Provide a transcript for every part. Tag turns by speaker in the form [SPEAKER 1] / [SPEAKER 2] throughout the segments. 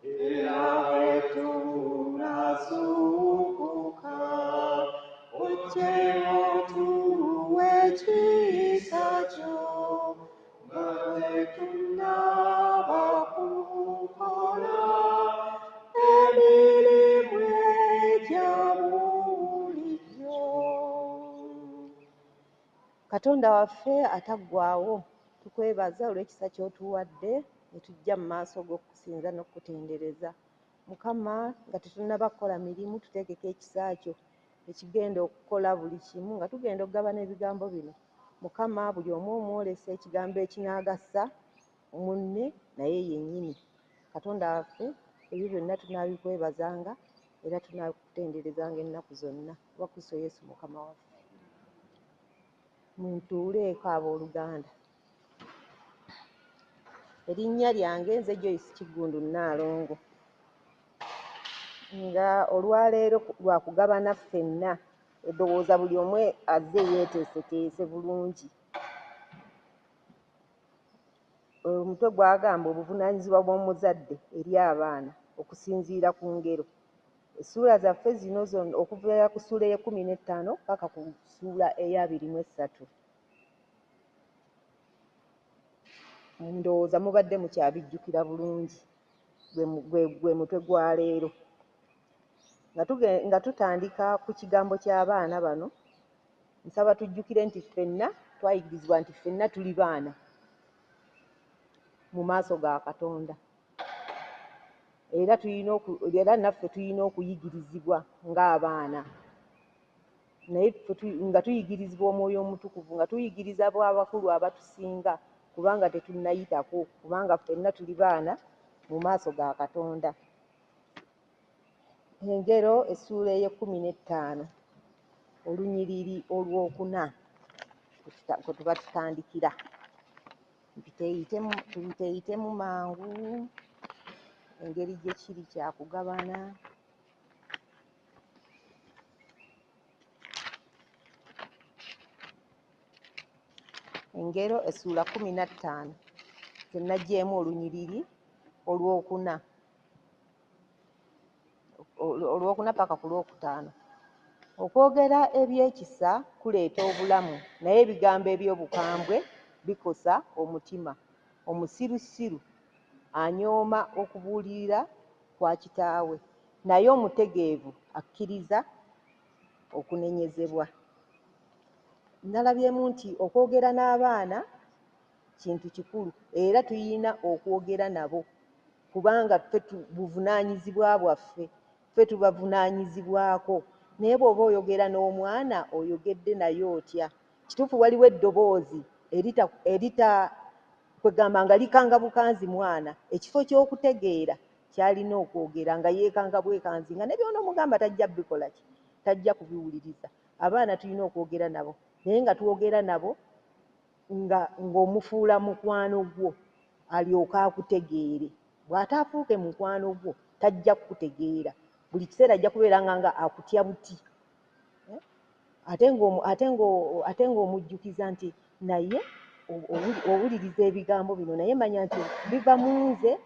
[SPEAKER 1] Era bwe tunaazuukuka, ojje otuwe ekisa kyo, nga tetunnaba kukola emirimu egya bulijjo.
[SPEAKER 2] Katonda waffe ataggwaawo, tukwebaza olw'ekisa ky'otuwadde ne tujja mu maaso g'okusinza n'okukutendereza. Mukama, nga tetunnaba kukola mirimu, tuteekeko ekisa kyo ekigenda okukola buli kimu, nga tugenda okugabana ebigambo bino. Mukama, buli omu omwolesa ekigambo ekinaagasa munne naye yennyini. Katonda waffe, ebyo byonna tunaabikwebazanga era tunaakutenderezanga ennaku zonna. Oba Kristo Yesu Mukama waffe. Muntuuleeko abooluganda. Erinnya lyange nze Joyce Kiggundu Nnaalongo. Nga olwaleero lwakugabana ffenna, ndowooza buli omu azze yeeteeseteese bulungi. Omutwe gwagamba obuvunaanyizibwa bw'omuzadde eri abaana okusinziira ku ngero. Essuula zaffe zino zonna okuva ku ssuula ey'ekkumi n'ettaano paka ku ssuula ey'abiri mu essatu. Ndowooza mubadde mukyabijjukira bulungi, gwe mutwe gwa leero. Nga tutandika ku kigambo ky'abaana bano, nsaba tujjukire nti ffenna twayigirizibwa nti ffenna tuli baana mu maaso ga Katonda. Era tulina era naffe tulina okuyigirizibwa ng'abaana. Naye nga tuyigirizibwa Omwoyo Omutukuvu, nga tuyigirizibwa abakulu abatusinga, kubanga tetunnayitako, kubanga ffenna tuli baana mu maaso ga Katonda. Engero essuula ey'ekkumi n'ettaano, olunyiriri olwokuna kwe tuba tutandikira. Tubiteeyitemu mangu, engeri gye kiri kyakugabana. Engero essuula 15, gye naggyeemu olunyiriri olwokuna. Olwokuna paka ku lwokutaano. Okwogera eby'ekisa kuleeta obulamu, naye ebigambo eby'obukambwe bikosa omutima. Omusirusiru anyooma okubuulirira kwa kitaawe, naye omutegeevu akkiriza okunenyezebwa. Nalabyemu nti okwogera n'abaana kintu kikulu, era tulina okwogera nabo kubanga ffe buvunaanyizibwa bwaffe, ffe tubavunaanyizibwako. Naye bw'oba oyogera n'omwana, oyogedde naye otya? Kituufu waliwo eddoboozi erita kwegamba nga likanga bukanzi mwana, ekifo ky'okutegeera ky'alina okwogera nga yeekanga bwekanzi, nga ne by'onoomugamba tajja bikola ki, tajja kubiwuliriza. Abaana tulina okwogera nabo, naye nga twogera nabo nga ng'omufuula mukwano gwo alyoke akutegeere. Bw'ataafuuke mukwano gwo tajja kukutegeera. Buli kiseera ajja kubeera nga akutya buti. Ate ng'omujjukiza nti naye owuliriza ebigambo bino, naye manya nti biva mu nze,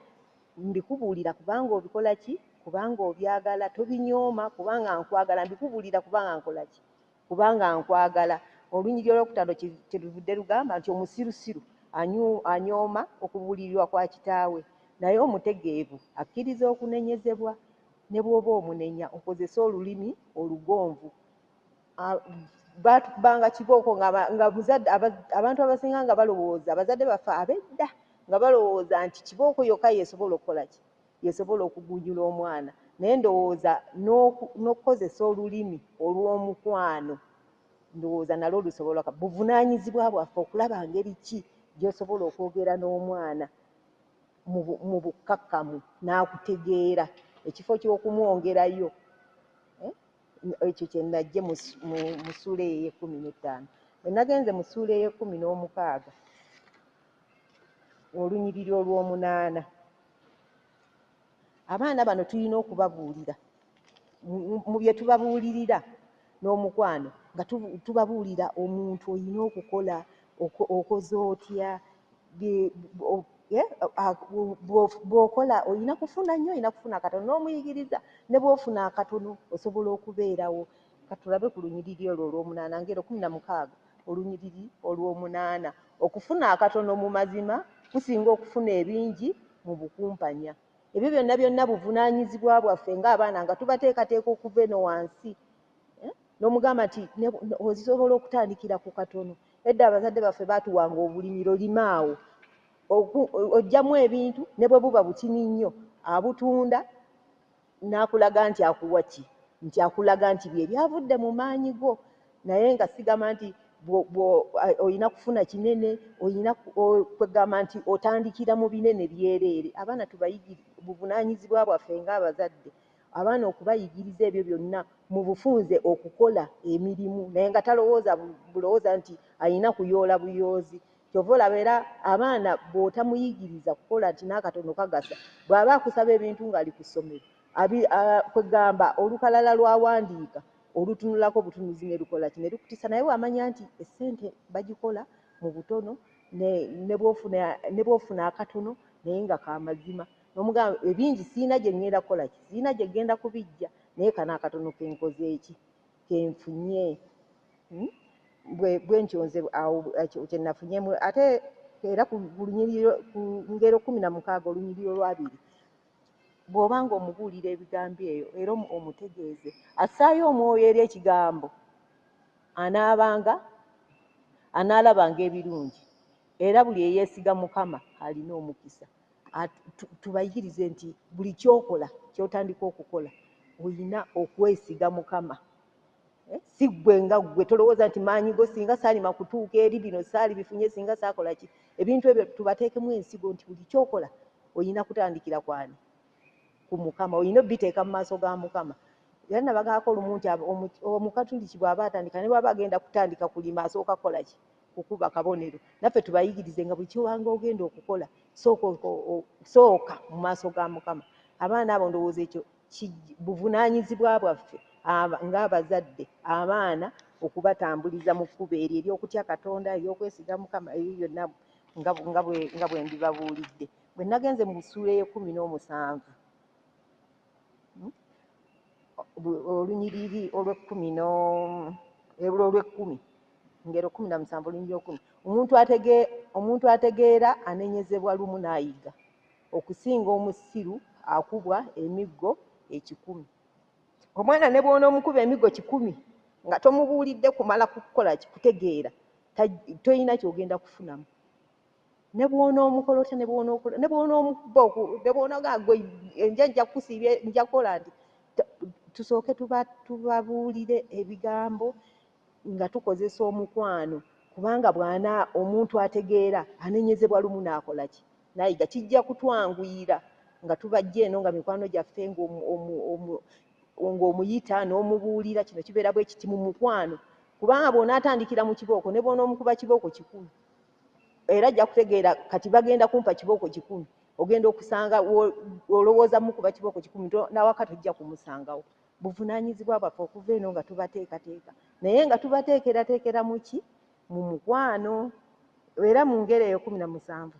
[SPEAKER 2] mbikubuulira kubanga obikola ki, kubanga obyagala, tobinyooma kubanga nkwagala, mbikubuulira kubanga nkola ki, kubanga nkwagala. Olunyiriri olwokutaano kye luvudde lugamba nti omusirusiru anyooma okubuulirirwa kwa kitaawe, naye omutegeevu akkiriza okunenyezebwa. Ne bw'oba omunenya okozese olulimi olugonvu. Batukubanga kibooko nga muzadde, abantu abasinga nga balowooza, abazadde baffe ab'edda nga balowooza nti kibooko yokka yeesobola okukola ki, yeesobola okugunjula omwana. Naye ndowooza n'okukozesa olulimi olw'omukwano, ndowooza nalwo lusobola. Buvunaanyizibwa bwaffe okulaba ngeri ki gy'osobola okwogera n'omwana mu bukkakkamu n'akutegeera, ekifo ky'okumwongerayo. Ekyo kye najje mu ssuula eyo ey'ekkumi n'ettaano. Bwe nagenze mu ssuula ey'ekkumi n'omukaaga, olunyiriri olw'omunaana, abaana bano tulina okubabuulira mu bye tubabuulirira n'omukwano, nga tubabuulira omuntu olina okukola, okoze otya, Bw'okola olina kufuna nnyo, olina kufuna akatono, n'omuyigiriza ne bw'ofuna akatono osobola okubeerawo. Katulabe ku lunyiriri olwo olw'omunaana, Ngero 16 olunyiriri olw'omunaana. Okufuna akatono mu mazima kusinga okufuna ebingi mu bukumpanya. Ebyo byonna byonna buvunaanyizibwa bwaffe ng'abaana nga tubateekateeka okuva eno wansi. N'omugamba nti osobola okutandikira ku katono. Edda abazadde baffe baatuwanga obulimiro, limaawo, oggyamu ebintu ne bwe buba butini nnyo, abutunda n'akulaga nti akuwa ki, nti akulaga nti bye byavudde mu maanyi go. Naye nga sigamba nti olina kufuna kinene, olina kwegamba nti otandikira mu binene byereere. Abaana tubayigirize, buvunaanyizibwa bwaffe ng'abazadde abaana okubayigiriza ebyo byonna mu bufunze, okukola emirimu, naye nga talowooza bulowooza nti alina kuyoola buyoozi. Kyova olaba era abaana bw'otamuyigiriza kukola nti n'akatono kagasa, bw'aba akusaba ebintu ng'ali ku ssomero, kwegamba olukalala lw'awandiika olutunulako butunuzi ne lukola ki, ne lukutisa. Naye bw'amanya nti essente bagikola mu butono, ne bw'ofuna akatono naye nga kamazima, n'omugamba ebingi siina gye ŋŋenda kukola ki, siina gye ŋŋenda kubijja, naye kano akatono kenkoze eki, kenfunye. Bwe ntyo nze awo kye nafunyemu. Ate era ku lunyiriri, ku Ngero 16 olunyiriri olwabiri, bw'obanga omubuulira ebigambo eyo era omutegeeze, assaayo omwoyo eri ekigambo, anaabanga anaalabanga ebirungi, era buli eyeesiga Mukama alina omukisa. Tubayigirize nti buli ky'okola, ky'otandika okukola, olina okwesiga Mukama. Si ggwe nga ggwe, tolowooza nti maanyi go, singa saalima kutuuka eri bino saali bifunye, singa saakola ki. Ebintu ebyo tubateekemu ensigo nti buli ky'okola olina kutandikira kwani, ku Mukama, olina obiteeka mu maaso ga Mukama. Era nabagaako olumu nti Omukatuliki bw'aba atandika, ne bw'aba agenda kutandika kulima, asooka kukola ki, kukuba kabonero. Naffe tubayigirize nga buli kyobanga ogenda okukola, sooka mu maaso ga Mukama. Abaana abo ndowooza ekyo buvunaanyizibwa bwaffe ng'abazadde abaana okubatambuliza mu kkubo eryo ery'okutya Katonda, ery'okwesiga Mukama, ebyo byonna nga bwe mbibabuulidde. Bwe nagenze mu ssuula ey'e 17, olunyiriri olw'ekkumi olw'ekkumi, Ngero 17 olunyiriri olw'ekkumi, omuntu ategeera anenyezebwa lumu n'ayiga, okusinga omusiru akubwa emiggo 1,000. Omwana ne bw'onoomukuba emiggo 1,000 nga tomubuulidde kumala kukola kutegeera, toyina ky'ogenda kufunamu. Ne bw'onoomukola otya, ne bw'onookola, ne bw'onoomukuba, ne bw'onogaa gwe enja nja kukusiibya, nja kukola nti tusooke tubabuulire ebigambo nga tukozesa omukwano, kubanga bw'ana omuntu ategeera anenyezebwa lumu n'akola ki, n'ayiga. Kijja kutwanguyira nga tubajja eno nga mikwano gyaffe, ng'omuyita n'omubuulira kino kibeera bwe kiti mu mukwano, kubanga bw'onaatandikira mu kibooko, ne bw'onoomukuba kibooko 1,000, era ajja kutegeera kati bagenda kumpa kibooko 1,000. Ogenda okusanga olowooza mukuba kibooko 1,000, nawaka tojja kumusangawo. Buvunaanyizibwa bwaffe okuva eno nga tubateekateeka, naye nga tubateekerateekera mu ki, mu mukwano. Era mu ngeri eyo 17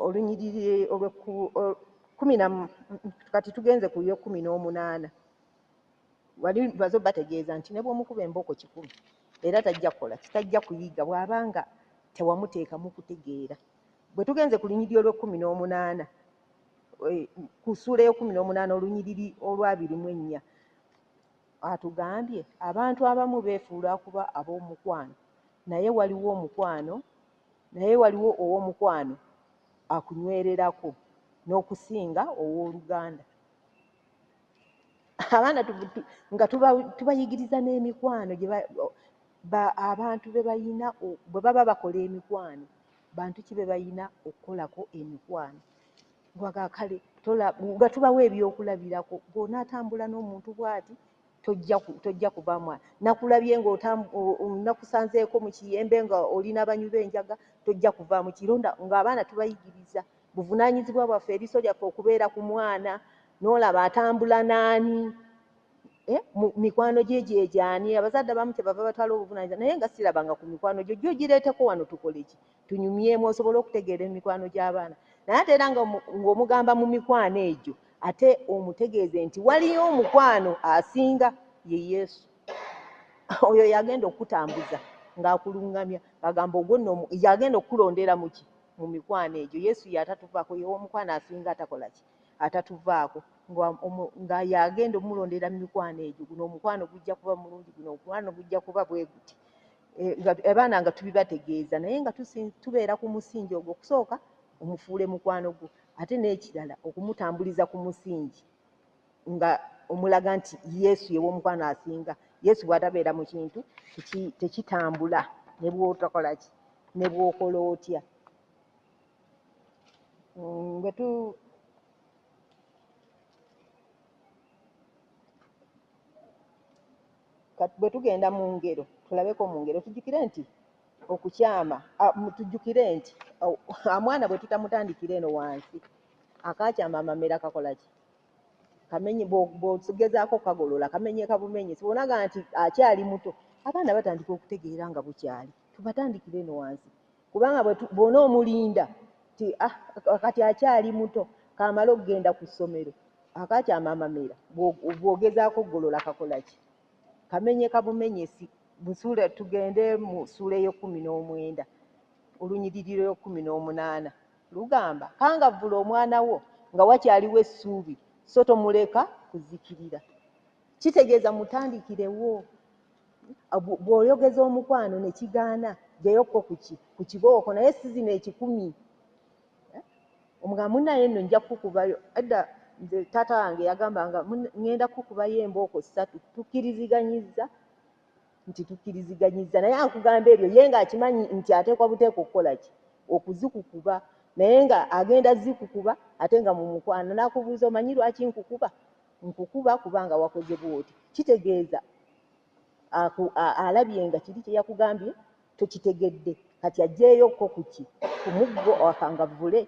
[SPEAKER 2] olunyiriri olw'ekkumi na, kati tugenze ku lw'e18, wali baze bategeeza nti ne bw'omukuba embooko 1,000 era tajja kukola ki, tajja kuyiga bw'abanga tewamuteekamu kutegeera. Bwe tugenze ku lunyiriri olw'e18, ku ssuula ey'e18 olunyiriri olw'24, atugambye abantu abamu beefuula okuba ab'omukwano, naye waliwo omukwano, naye waliwo ow'omukwano akunywererako n'okusinga owooluganda. Abaana nga tubayigiriza n'emikwano abantu be bayina, bwe baba bakola emikwano, bantu ki be bayina okukolako emikwano. Kale nga tubawa ebyokulabirako, bw'onaatambula n'omuntu bw'ati tojja kuvaamu. Nakulabye nga nakusanzeeko mu kiyembe nga oli n'abanywi b'enjaga, tojja kuvaamu kironda. Ng'abaana tubayigiriza, buvunaanyizibwa bwaffe eriiso lyaffe okubeera ku mwana n'olaba atambula n'ani. Mikwano gye gyegyani? Abazadde abamu kyebava batwala obuvunaanyizibwa, naye nga sirabanga ku mikwano gyo, gyogireeteko wano tukole ki, tunyumyemu, osobole okutegeera emikwano gy'abaana. Naye ate era ng'omugamba mu mikwano egyo, ate omutegeeze nti waliyo omukwano asinga, ye Yesu. Oyo yagenda okutambuza ng'akulungamya, agamba ogwo nno yagenda okukulondera muki, mu mikwano egyo. Yesu yatatuvaako, ye omukwano asinga atakola ki, atatuvaako, nga yagenda omulondera mu mikwano egyo. Guno omukwano gujja kuba mulungi, guno omukwano gujja kuba bwe guti. Abaana nga tubibategeeza, naye nga tubeera ku musingi ogwo. Okusooka omufuule mukwano gwo, ate n'ekirala okumutambuliza ku musingi nga omulaga nti Yesu ye w'omukwano asinga. Yesu bw'atabeera mu kintu tekitambula, ne bw'otakola ki, ne bw'okola otya. Bwe tugenda mu ngero, tulabeko mu ngero, tujjukire nti okukyama, tujjukire nti omwana bwe tutamutandikira eno wansi, akakyama amamera kakola ki? Kamenye. Bw'ogezaako kagolola kamenyeka bumenye. Sibonaga nti akyali muto, abaana batandika okutegeera nga bukyali. Tubatandikire eno wansi, kubanga bw'ona omulinda nti kati akyali muto, kamale okugenda ku ssomero, akakyama amamera bw'ogezaako okugolola kakola ki? Kamenyeka bumenyesi. Busuula, tugende mu ssuula ey'e19, olunyiriri lw'e18 lugamba, kangavvula omwana wo nga wakyaliwo essuubi, so tomuleka kuzikirira. Kitegeeza mutandikirewo. Bw'oyogeza omukwano ne kigaana, jjayokko ku kibooko, naye si zino 1,000. Omugamba munnaye nno nja kukubayo. Edda nze taata wange yagambanga ŋŋenda kukubayo embooko 3, tukkiriziganyizza nti tukkiriziganyizza, naye akugamba ebyo ye ng'akimanyi nti ateekwa buteekwa okukola ki, okuzikukuba, naye nga agenda zikukuba ate nga mu mukwano n'akubuuza, omanyi lwaki nkukuba? Nkukuba kubanga wakoze bw'oti. Kitegeeza alabye nga kiri kye yakugambye tokitegedde, kati aggyeeyokko ku ki, ku muggo akangavvule.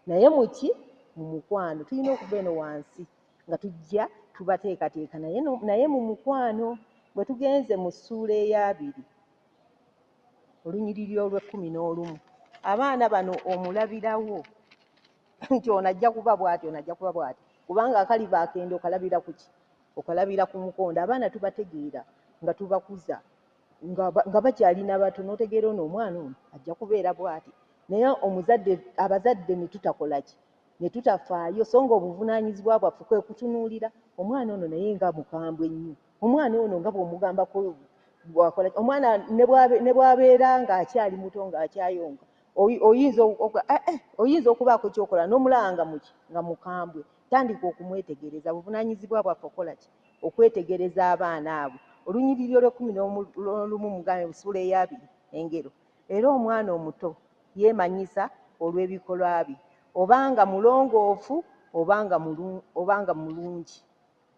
[SPEAKER 2] Naye muki, mu mukwano tulina okuva eno wansi nga tujja tubateekateeka, naye mu mukwano. Bwe tugenze mu ssuula eya2, olunyiriri olw'11, abaana bano omulabirawo nti ono ajja kuba bw'ati, ono ajja kuba bw'ati, kubanga akaliba akenda okalabira ku ki, okalabira ku mukondo. Abaana tubategeera nga tubakuza nga bakyalina bato, n'otegeera ono omwana ono ajja kubeera bw'ati. Naye omuzadde, abazadde ne tutakola ki, ne tutafaayo, so nga obuvunaanyizibwa bwaffe kwe kutunuulira omwana ono, naye nga mukambwe nnyo, omwana ono nga bw'omugambako bw'akola, omwana ne bw'abeera ng'akyali muto ng'akyayonka, oyinza okubaako ky'okola n'omulaba nga muki, nga mukambwe. Tandika okumwetegereza. Buvunaanyizibwa bwaffe okukola ki, okwetegereza abaana abo. Olunyiriri olw'11 mugambe mu ssuula eya2 engero, era omwana omuto yeemanyisa olw'ebikolwa bye, obanga mulongoofu obanga mulungi.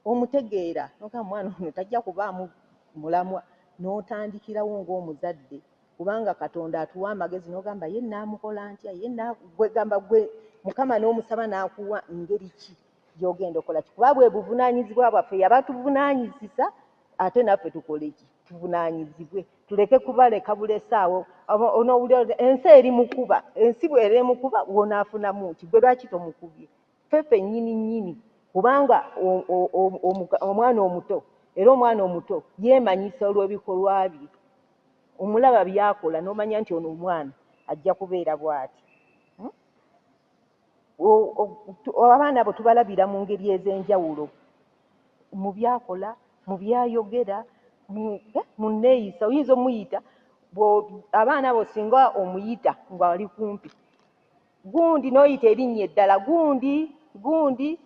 [SPEAKER 2] Omutegeera n'ogamba omwana ono tajja kubaamu mulamwa, n'otandikirawo ng'omuzadde, kubanga Katonda atuwa amagezi, n'ogamba ye naamukola ntya, ye gamba gwe Mukama n'omusaba n'akuwa ngeri ki gy'ogenda okukola ki, kuba bwe buvunaanyizibwa bwaffe, yabatuvunaanyizisa, ate naffe tukole ki, tuvunaanyizibwe, tuleke kubaleka bulesaawo. Onoowulira ensi eri mukuba, ensi bw'era emukuba w'onaafunamu ki, gwe lwaki tomukubye? Ffe ffennyini nnyini, kubanga omwana omuto, era omwana omuto yeemanyisa olw'ebikolwa bye, omulaba by'akola n'omanya nti ono omwana ajja kubeera bw'ati. Abaana abo tubalabira mu ngeri ez'enjawulo, mu by'akola, mu by'ayogera, mu nneeyisa. Oyinza omuyita, abaana abo singa omuyita ng'ali kumpi, gundi n'oyita erinnya eddala, gundi gundi,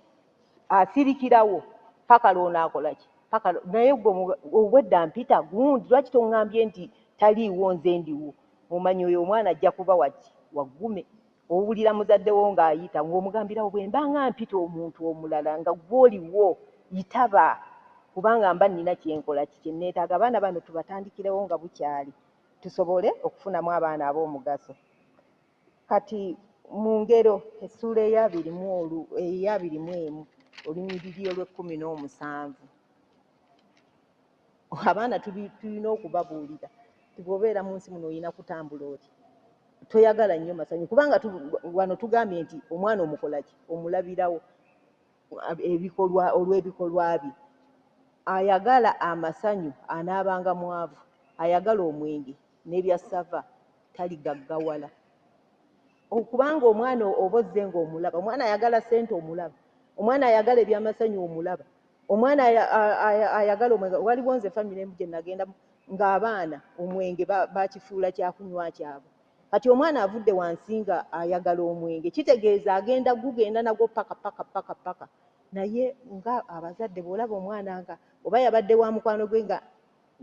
[SPEAKER 2] asirikirawo paka lw'onaakola ki, paka naye gwe obwedda mpita gundi, lwaki toŋŋambye nti taliiwo nze ndiwo? Omanyi oyo omwana ajja kuba waki, waggume. Owulira muzadde wo ng'ayita, ng'omugambirawo bwe mba nga mpita omuntu omulala nga gw'oliwo, yitaba, kubanga mba nnina kye nkola ki, kye neetaaga. Abaana bano tubatandikirewo nga bukyali, tusobole okufunamu abaana ab'omugaso. Kati mu ngero essuula eya 21, olunyiriri olw'e-17. Abaana tulina okubabuulira nti bw'obeera mu nsi muno olina kutambula oti, toyagala nnyo masanyu, kubanga wano tugambye nti omwana omukola ki? Omulabirawo ebikolwa, olw'ebikolwa bye. Ayagala amasanyu anaabanga mwavu, ayagala omwenge n'ebyassava taligaggawala. Okubanga omwana oba ozze ng'omulaba, omwana ayagala ssente omulaba, omwana ayagala ebyamasanyu omulaba, omwana ayagala omwenge. Waliwo nze famire emu gye nagendamu ng'abaana omwenge bakifuula kyakunywa kyabwe. Kati omwana avudde wansi nga ayagala omwenge, kitegeeza agenda gugenda nagwo paka paka paka paka. Naye nga abazadde bw'olaba omwana nga oba yabadde wa mukwano gwe, nga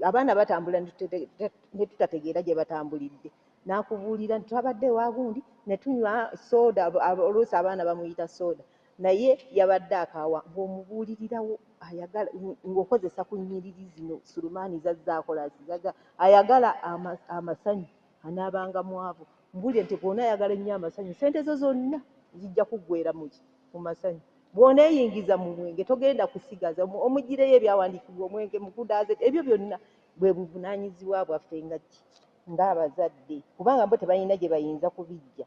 [SPEAKER 2] abaana batambula ne tutategeera gye batambulidde, n'akubuulira nti twabadde ewa gundi ne tunywa sooda, oluusi abaana bamuyita sooda, naye yabadde akaawa. Ng'omubuulirirawo ayagala, ng'okozesa ku nnyiriri zino Sulemaani zazze akola, ayagala amasanyu anaabanga mwavu. Mbuulire nti bw'onaayagala ennyo amasanyu, ssente zo zonna zijja kuggweera muki? Mu masanyu. Bw'oneeyingiza mu mwenge togenda kusigaza, omugireyo ebyawandiikibwa omwenge mukudaaze, ebyo byonna bwe buvunaanyizibwa bwaffe nga ki? Ng'abazadde, kubanga bo tebalina gye bayinza kubijja.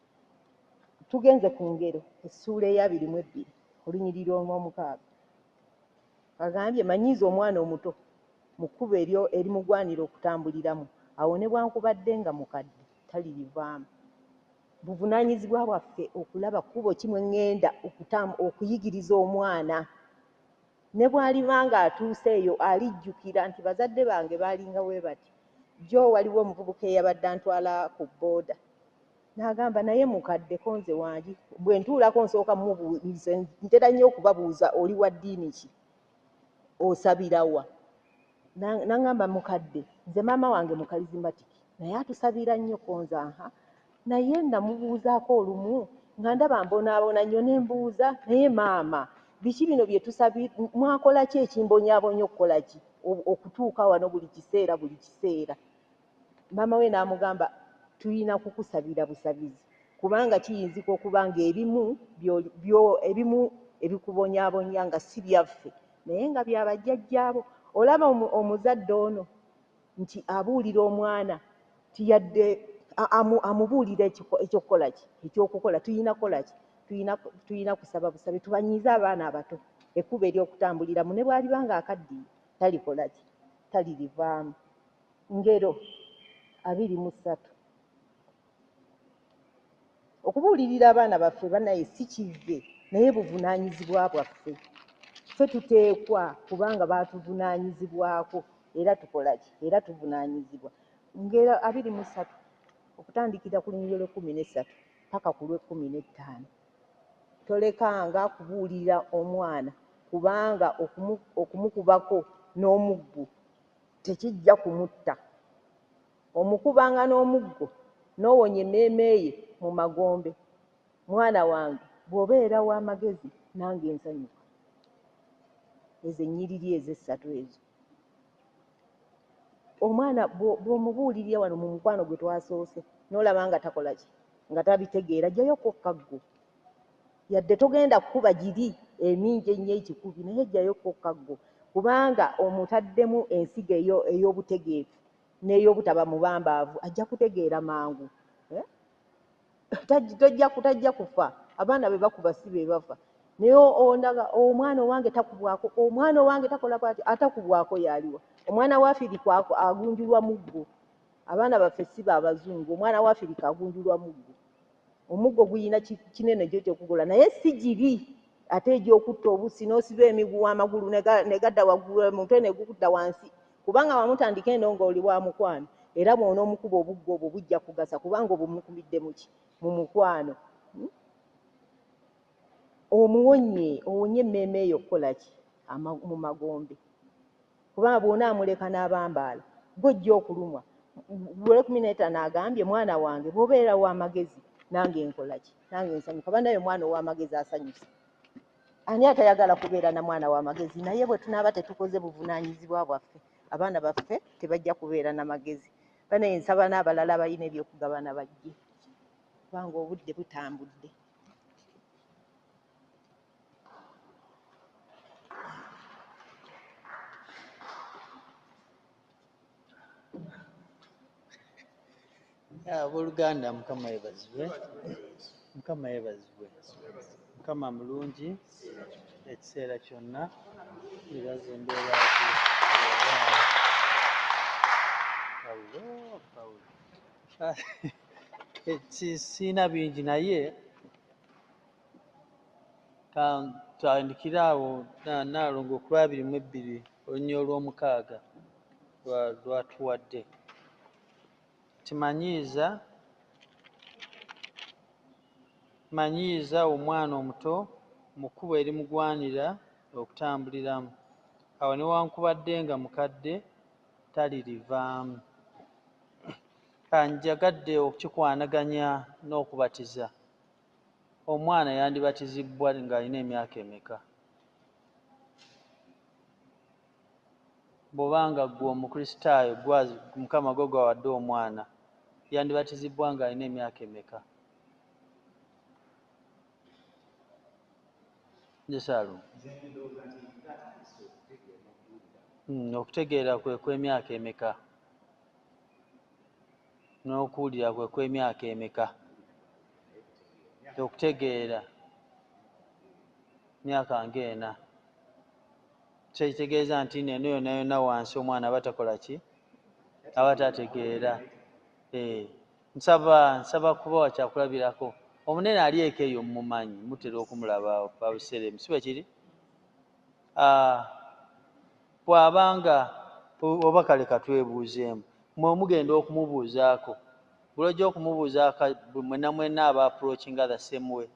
[SPEAKER 2] Tugenze ku Ngero essuula eya 22 olunyiriri olw'omukaaga. Agambye, manyiiza omwana omuto mu kkubo eryo erimugwanira okutambuliramu, awo ne bwankubadde nga mukadde talirivaamu. Buvunaanyizibwa bwaffe okulaba kkubo ki mwe ŋŋenda okuyigiriza omwana, ne bw'aliba ng'atuuse eyo alijjukira nti bazadde bange baalinga bwe bati. Jjo waliwo omuvubuka eyabadde antwala ku bbooda, n'agamba, naye mukaddeko nze wangi bwe ntuulako nsooka mubuuza, ntera nnyo okubabuuza, oli wa ddiini ki, osabirawa? N'aŋŋamba, mukadde nze maama wange mukalizimatiki, naye atusabira nnyo konze aha. Naye namubuuzaako olumu nga ndaba mbonaabona nnyo, ne mbuuza, naye maama biki bino bye tusabira, mwakola ki ekimbonyaabonya okukola ki okutuuka wano buli kiseera buli kiseera? Maama we n'amugamba, tulina kukusabira busabizi, kubanga kiyinzika okuba ng'ebimu ebimu ebikubonyaabonya nga si byaffe, naye nga bya bajjajjaabo. Olaba omuzadde ono nti abuulira omwana nti yadde amubuulira ekyokukola ki, ekyokukola tulina kukola ki, tulina kusaba busabe, tubanyiize abaana abato ekkubo ery'okutambuliramu, ne bw'aliba ng'akaddiye talikola ki, talirivaamu. Ngero 23. Okubuulirira abaana baffe bannaye si kivve, naye buvunaanyizibwa bwaffe. Ffe tuteekwa, kubanga baatuvunaanyizibwako, era tukola ki, era tuvunaanyizibwa. Ngero 23 okutandikira ku lunyiriri olw'e-13 paka ku lw'e-15. Tolekanga kubuulira omwana, kubanga okumukubako n'omuggo tekijja kumutta. Omukubanga n'omuggo n'owonya emmeeme ye mu magombe. Mwana wange bw'obeera w'amagezi nange nsanyuka. Ezo ennyiriri ez'essatu ezo. Omwana bw'omubuulirira wano mu mukwano gwe twasoose, n'olaba nga takola ki, nga tabitegeera, jjayoko kaggo. Yadde togenda kukuba giri emingi ennyo ekikubi, naye jjayoko kaggo, kubanga omutaddemu ensigo ey'obutegeevu n'ey'obutaba mubambaavu, ajja kutegeera mangu. Tajja kufa. Abaana be bakuba si be bafa. Naye ondaga omwana owange takubwako, omwana owange takola bw'ati, atakubwako y'aliwa? Omwana wa Afirika agunjulwa muggo. Abaana baffe si ba bazungu, omwana wa Afirika agunjulwa muggo. Omuggo guyina kinene gyo ky'okugola, naye si giri ate egy'okutta obusi n'osiba emiguwa amagulu ne gadda waggulu, omutwe ne gudda wansi, kubanga wamutandika eno ng'oli wa mukwano, era bw'onoomukuba obuggo obwo bujja kugasa, kubanga obumukubidde muki? Mu mukwano. Omuwonye, owonye emmeeme eyo okukola ki? Mu magombe. Kubanga bw'onaamuleka n'abambaala, gw'ojja okulumwa. Lw'e-15 agambye, mwana wange bw'obeera w'amagezi nange nkola ki? Nange nsanyuka. Bannaye omwana ow'amagezi asanyusa. Ani atayagala kubeera na mwana w'amagezi? Naye bwe tunaaba tetukoze buvunaanyizibwa bwaffe, abaana baffe tebajja kubeera na magezi. Bannaye nsaba n'abalala abalina ebyokugabana bajje, kubanga obudde butambudde.
[SPEAKER 3] Abooluganda, Mukama yeebazibwe. Mukama yeebazibwe. Mukama mulungi ekiseera kyonna. Yebaza embeera ki. Pawulo, Pawulo. Siina bingi, naye tutandikire awo Nnaalongo ku 22 olunyiriri olw'omukaaga lwatuwadde. Manyiiza omwana omuto mu kkubo erimugwanira okutambuliramu, awo newankubadde nga mukadde talirivaamu. Njagadde okukikwanaganya n'okubatiza. Omwana yandibatizibwa ng'alina emyaka emeka? Bw'obanga ggwe Omukristaayo, Mukama gwe gwawadde omwana, yandibatizibwa ng'alina emyaka emeka? Nze Ssaalongo. Okutegeera kwe kw'emyaka emeka? N'okuwulira kwe kw'emyaka emeka? Okutegeera myaka ng'ena. Kitegeeza nti eno yonna yonna wansi omwana aba takola ki? Aba tategeera. Nsaba kubawa kyakulabirako. Omunene ali eka eyo mumumanyi, mutera okumulaba babiseera, si bwe kiri? Bw'abanga oba kale katwebuuzeemu, mmwe mugenda okumubuuzaako, buli ojja okumubuuzaako mwenna mwenna aba approachinga the same way,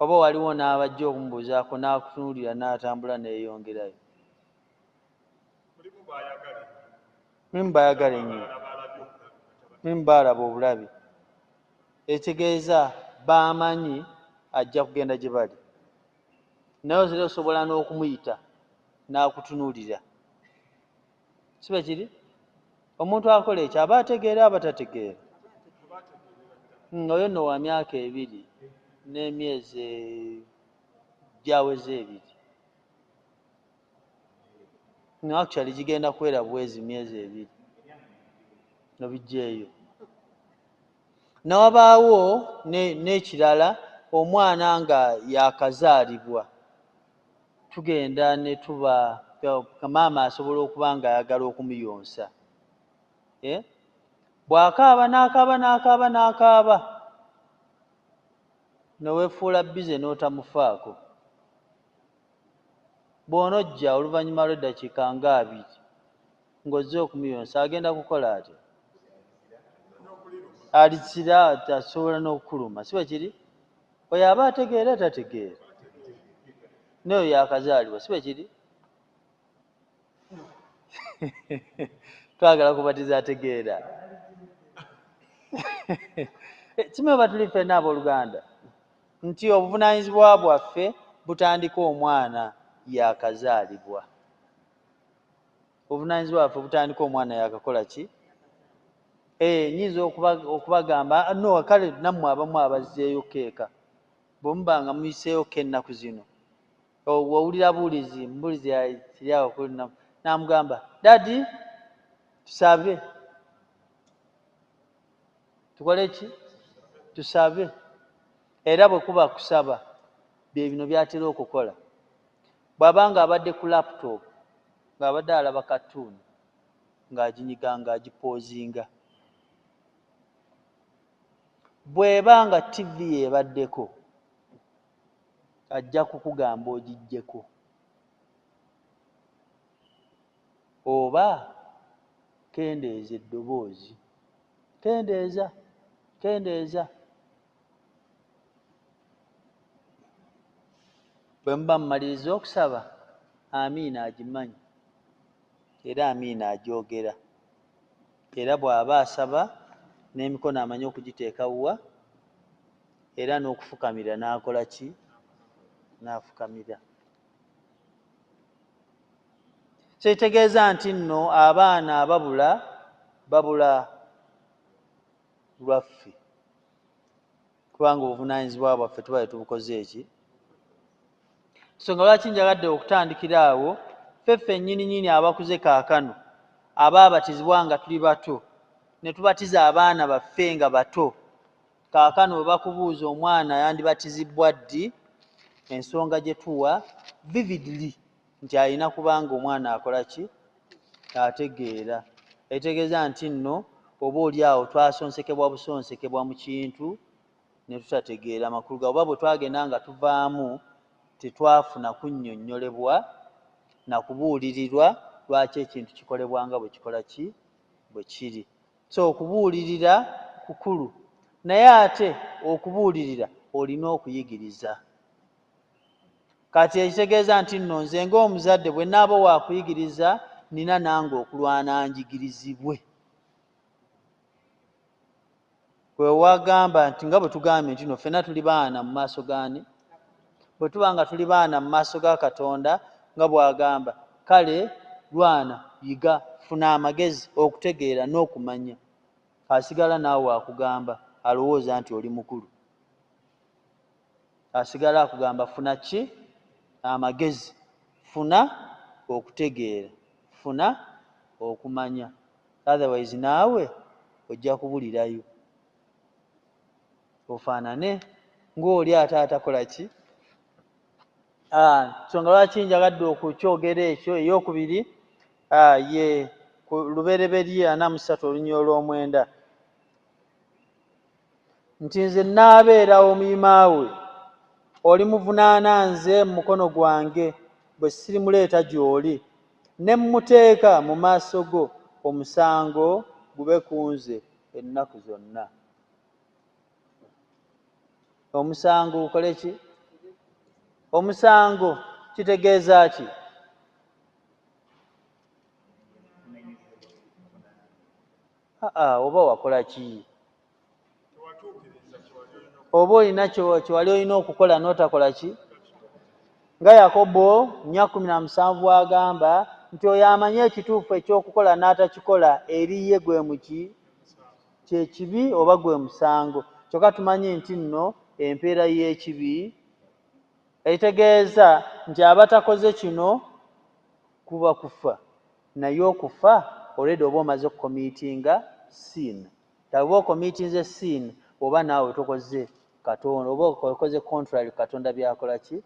[SPEAKER 3] oba waliwo n'abajja okumubuuzaako n'akutunuulira n'atambula neeyongerayo? Mulimu baayagala ennyo, mulimu baalaba obulabi, ekitegeeza baamanyi ajja kugenda gye bali, naye era osobola n'okumuyita n'akutunuulira, si bwe kiri? Omuntu akola ekyo aba ategeera aba tategeera? Oyo nno wa myaka 2 n'emyezi gyaweze 2. No, actually gigenda kuwera bwezi myezi 2 nobijjeeyo. Nawabaawo n'ekirala, omwana nga yakazaalibwa tugenda ne tuba maama asobola okuba nga ayagala okumuyonsa, bw'akaaba n'akaaba n'akaaba n'akaaba neweefuula bize n'otamufaako. Bw'onojja oluvannyuma lw'eddakiika nga 2 ng'ozze okumuyonsa, agenda kukola atya? Alizira, asobola n'okukuluma, si bwe kiri? Oyo aba ategeera tategeera? N'oyo yakazaalibwa, si bwe kiri? Twagala kubatiza ategeera. Kimu oba tuli ffenna abooluganda nti obuvunaanyizibwa bwaffe butandika omwana yakazaalibwa. Obuvunaanyizibwa bwaffe butandika omwana yakakola ki? Nnyinza okubagamba no, kale nammwe abamu abazzeeyo keeka bwe muba nga muyiseeyoko ennaku zino, owulira buulizi mbulizi kiri awo n'amugamba, "Daddy, tusabe." Tukole ki? Tusabe. Era bwe kuba kusaba, bye bino by'atera okukola. Bw'aba ng'abadde ku laptop, ng'abadde alaba cartoon, ng'aginyiga ng'agipoozinga. Bw'eba nga TV y'ebaddeko, ajja kukugamba ogiggyeko oba kendeeza eddoboozi, kendeeza, kendeeza. Bwe muba mumaliriza okusaba, amiina agimanyi era amiina agyogera, era bw'aba asaba n'emikono amanyi okugiteeka wa, era n'okufukamira n'akola ki? N'afukamira. Kitegeeza nti nno abaana ababula babula lwaffe, kubanga obuvunaanyizibwa bwaffe tuba tetubukoze eki. So nga lwaki njagadde okutandikira awo, ffe ffennyini nnyini abakuze kaakano abaabatizibwa nga tuli bato, ne tubatiza abaana baffe nga bato, kaakano bwe bakubuuza omwana yandibatizibwa ddi, ensonga gye tuwa vividly nti alina kubanga omwana akola ki? Ategeera. Ekitegeeza nti nno oba oli awo twasonsekebwa busonsekebwa mu kintu ne tutategeera makulu ga, oba bwe twagenda nga tuvaamu tetwafuna kunnyonnyolebwa na kubuulirirwa lwaki ekintu kikolebwa nga bwe kikola ki? Bwe kiri. So okubuulirira kukulu, naye ate okubuulirira olina okuyigiriza. Kati ekitegeeza nti nno nze ng'omuzadde bwe nnaaba waakuyigiriza nina nange okulwana njigirizibwe. Bwe wagamba nti nga bwe tugambye nti no ffenna tuli baana mu maaso gaani? Bwe tuba nga tuli baana mu maaso ga Katonda nga bw'agamba, kale lwana, yiga, funa amagezi, okutegeera n'okumanya. Asigala naawe akugamba alowooza nti oli mukulu. Asigala akugamba funa ki? Amagezi, funa okutegeera, funa okumanya. Otherwise naawe ojja kubulirayo ofaanane ng'oli ate atakola ki? Nsonga lwaki njagadde okukyogera ekyo. Ey'okubiri ye ku Lubereberye 43:9 nti nze nnaabeera omuyima we, olimuvunaana nze mu mukono gwange bwe sirimuleeta gy'oli, ne mmuteeka mu maaso go, omusango gube ku nze ennaku zonna. Omusango gukole ki? Omusango kitegeeza ki? Oba wakola ki? Oba olina kye wali olina okukola n'otakola ki? Nga Yakobo 4:17 bw'agamba nti oyo amanyi ekituufu ekyokukola n'atakikola eri ye gwe muki? Kye kibi oba gwe musango. Kyokka tumanyi nti nno empeera y'ekibi ekitegeeza nti abatakoze kino kuba kufa, naye okufa already oba omaze okukomiitinga sin. Oba okomiitinze sin oba naawe tokoze Katonda, oba okoze contrary Katonda by'akola ki?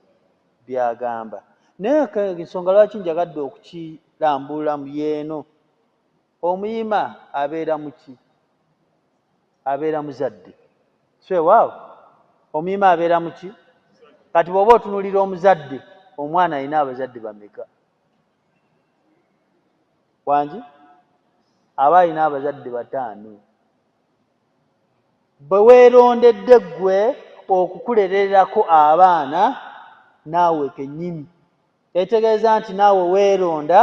[SPEAKER 3] By'agamba. Naye ensonga lwaki njagadde okukirambulula mu yeeno, omuyima abeera muki? Abeera muzadde. So waawo omuyima abeera muki? Kati bw'oba otunuulira omuzadde, omwana alina abazadde bameka? Wangi? Aba alina abazadde 5. Bwe weerondedde ggwe okukulererako abaana naawe kennyini, ekitegeeza nti naawe weeronda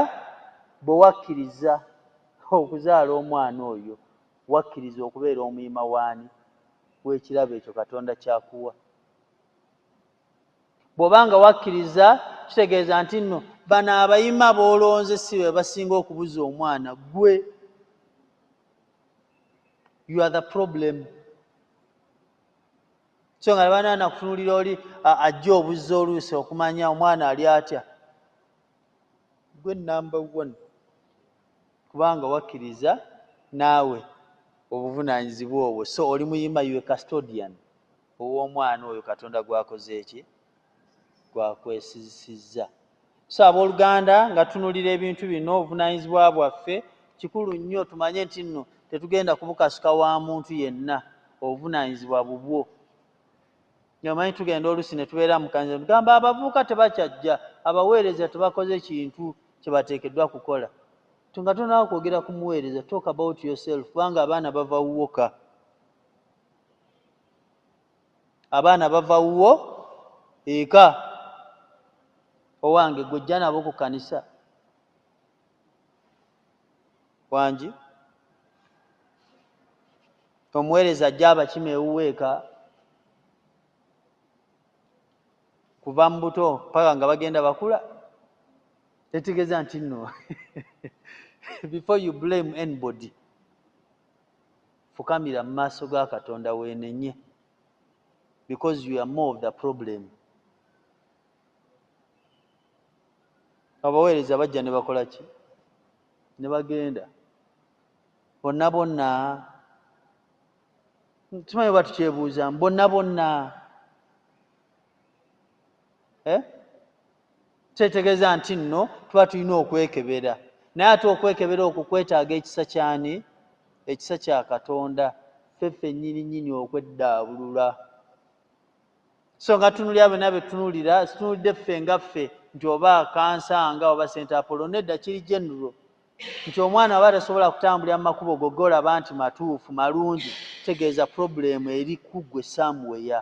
[SPEAKER 3] bwe wakkiriza okuzaala omwana oyo, wakkiriza okubeera omuyima waani w'ekirabo ekyo Katonda kyakuwa. Bw'oba nga wakkiriza kitegeeza nti nno bano abayima b'olonze si be basinga okubuza omwana, ggwe. You are the problem. So nga banaana kutunuulira oli ajja obuzza oluusi okumanya omwana ali atya, gwe number 1, kubanga wakkiriza naawe obuvunaanyizibwa obwo. So oli muyima, you a custodian ow'omwana oyo Katonda gwakoze eki? Gwakwesisizza. So abooluganda nga tunuulira ebintu bino, obuvunaanyizibwa bwaffe kikulu nnyo tumanye nti nno tetugenda kubukasuka wa muntu yenna, obuvunaanyizibwa bubwo. Omanyi tugenda oluusi ne tubeera mu kanisa tugamba abavubuka tebakyajja, abaweereza tebakoze kintu kye bateekeddwa kukola. Nga tonaba kwogera ku muweereza, talk about yourself, kubanga abaana bava wuwo ka. Abaana bava wuwo eka. Owange gwe ojja nabo ku kanisa. Wangi? Omuweereza ajja abakima ewuwo eka kuva mu buto paka nga bagenda bakula. Ekitegeeza nti nno before you blame anybody, fukamira mu maaso ga Katonda weenenye, because you are more of the problem. Abaweereza bajja ne bakola ki? Ne bagenda. Bonna bonna tumanyi oba tukyebuuzamu bonna bonna, eh? Kyetegeeza nti nno tuba tulina okwekebera, naye ate okwekebera okwo kwetaaga ekisa kyani? Ekisa kya Katonda, ffe ffennyini nnyini okweddaabulula. So nga tutunuulira byonna bye tutunuulira, situnuulidde ffe nga ffe nti oba Kansanga oba St. Apollo, nedda, kiri general nti omwana aba tasobola kutambulira mu makubo go golaba nti matuufu malungi, tegeeza problem eri ku ggwe somewhere,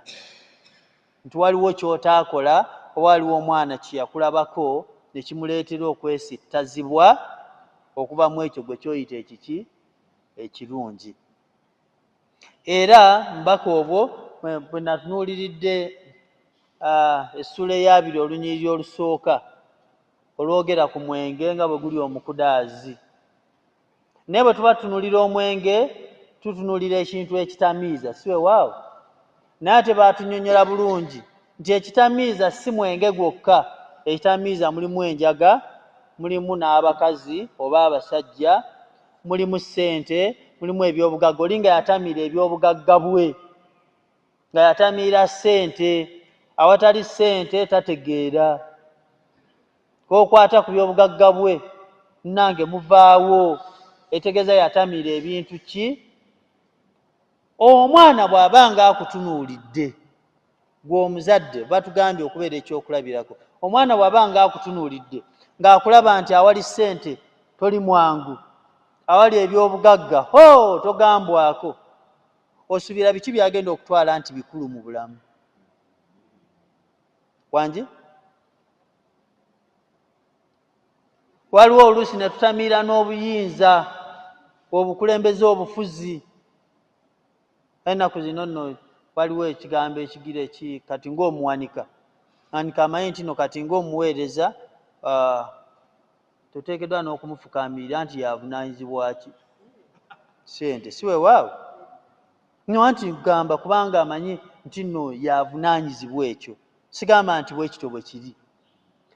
[SPEAKER 3] nti waliwo ky'otaakola oba waliwo omwana kye yakulabako ne kimuleetera okwesittazibwa okuva mu ekyo gwe ky'oyita ekiki ekirungi. Era mbaka obwo bwe natunuuliridde essuula ey'abiri olunyiriri olusooka olwogera ku mwenge nga bwe guli omukudaazi. Naye bwe tuba tutunuulira omwenge, tutunuulira ekintu ekitamiiza, si weewaawo? Naye ate baatunyonnyola bulungi nti ekitamiiza si mwenge gwokka, ekitamiiza mulimu enjaga, mulimu n'abakazi oba abasajja, mulimu ssente, mulimu ebyobugagga. Oli nga yatamiira ebyobugagga bwe, nga yatamiira ssente, awatali ssente tategeera. K'okwata ku byobugagga bwe nange muvaawo, etegeeza yatamiira ebintu ki? Omwana bw'aba nga akutunuulidde, ggwe omuzadde batugambye okubeera ekyokulabirako. Omwana bw'aba nga akutunuulidde ng'akulaba nti awali ssente toli mwangu, awali ebyobugagga ho togambwako, osuubira biki by'agenda okutwala nti bikulu mu bulamu? Wangi? Waliwo oluusi ne tutamiira n'obuyinza, obukulembeze, obufuzi. Ennaku zino nno waliwo ekigambo ekigira eki kati ng'omuwanika anika amanyi nti no kati ng'omuweereza toteekeddwa n'okumufukaamirira nti yavunaanyizibwa ki ssente, si weewaawo? No anti gamba kubanga amanyi nti nno yavunaanyizibwa ekyo, sigamba nti bwe kityo bwe kiri.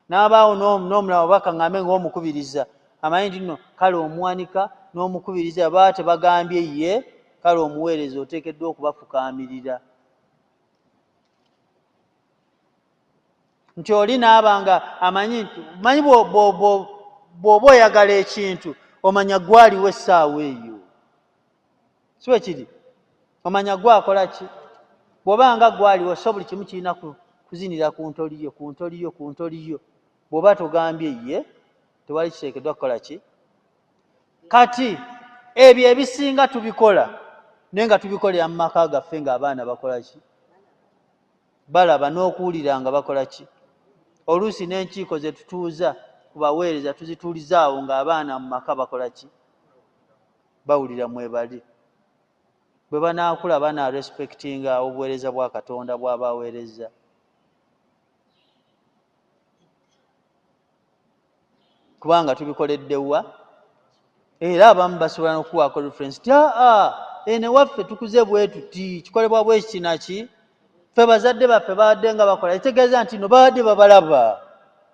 [SPEAKER 3] N'abaawo n'omulala oba kaŋŋambe ng'omukubiriza amanyi nti nno kale omuwanika n'omukubiriza baba tebagambye ye, kale omuweereza oteekeddwa okubafukaamirira. Nti oli n'aba nga amanyi nti manyi bw'oba oyagala ekintu omanya gwaliwo essaawa eyo, si bwe kiri? Omanya gwe akola ki? Bw'oba nga gwaliwo, so buli kimu kirina kuzinira ku ntoli yo, ku ntoli yo, ku ntoli yo. Bw'oba togambye ye, tewali kiteekeddwa kukola ki? Kati ebyo ebisinga tubikola, naye nga tubikolera mu maka gaffe ng'abaana bakola ki? Balaba n'okuwulira nga bakola ki? Oluusi n'enkiiko ze tutuuza ku baweereza tuzituuliza awo ng'abaana mu maka bakola ki? Bawulira mwebali. Bwe banaakula banaarespektinga obuweereza bwa Katonda bw'aba aweerezza. Kubanga tubikoledde wa? Era abamu basobola n'okukuwaako reference nti aa eno ewaffe tukuze bwe tuti, kikolebwa bwe kiti naki, ffe bazadde baffe babadde nga bakola, ekitegeeza nti no babadde babalaba,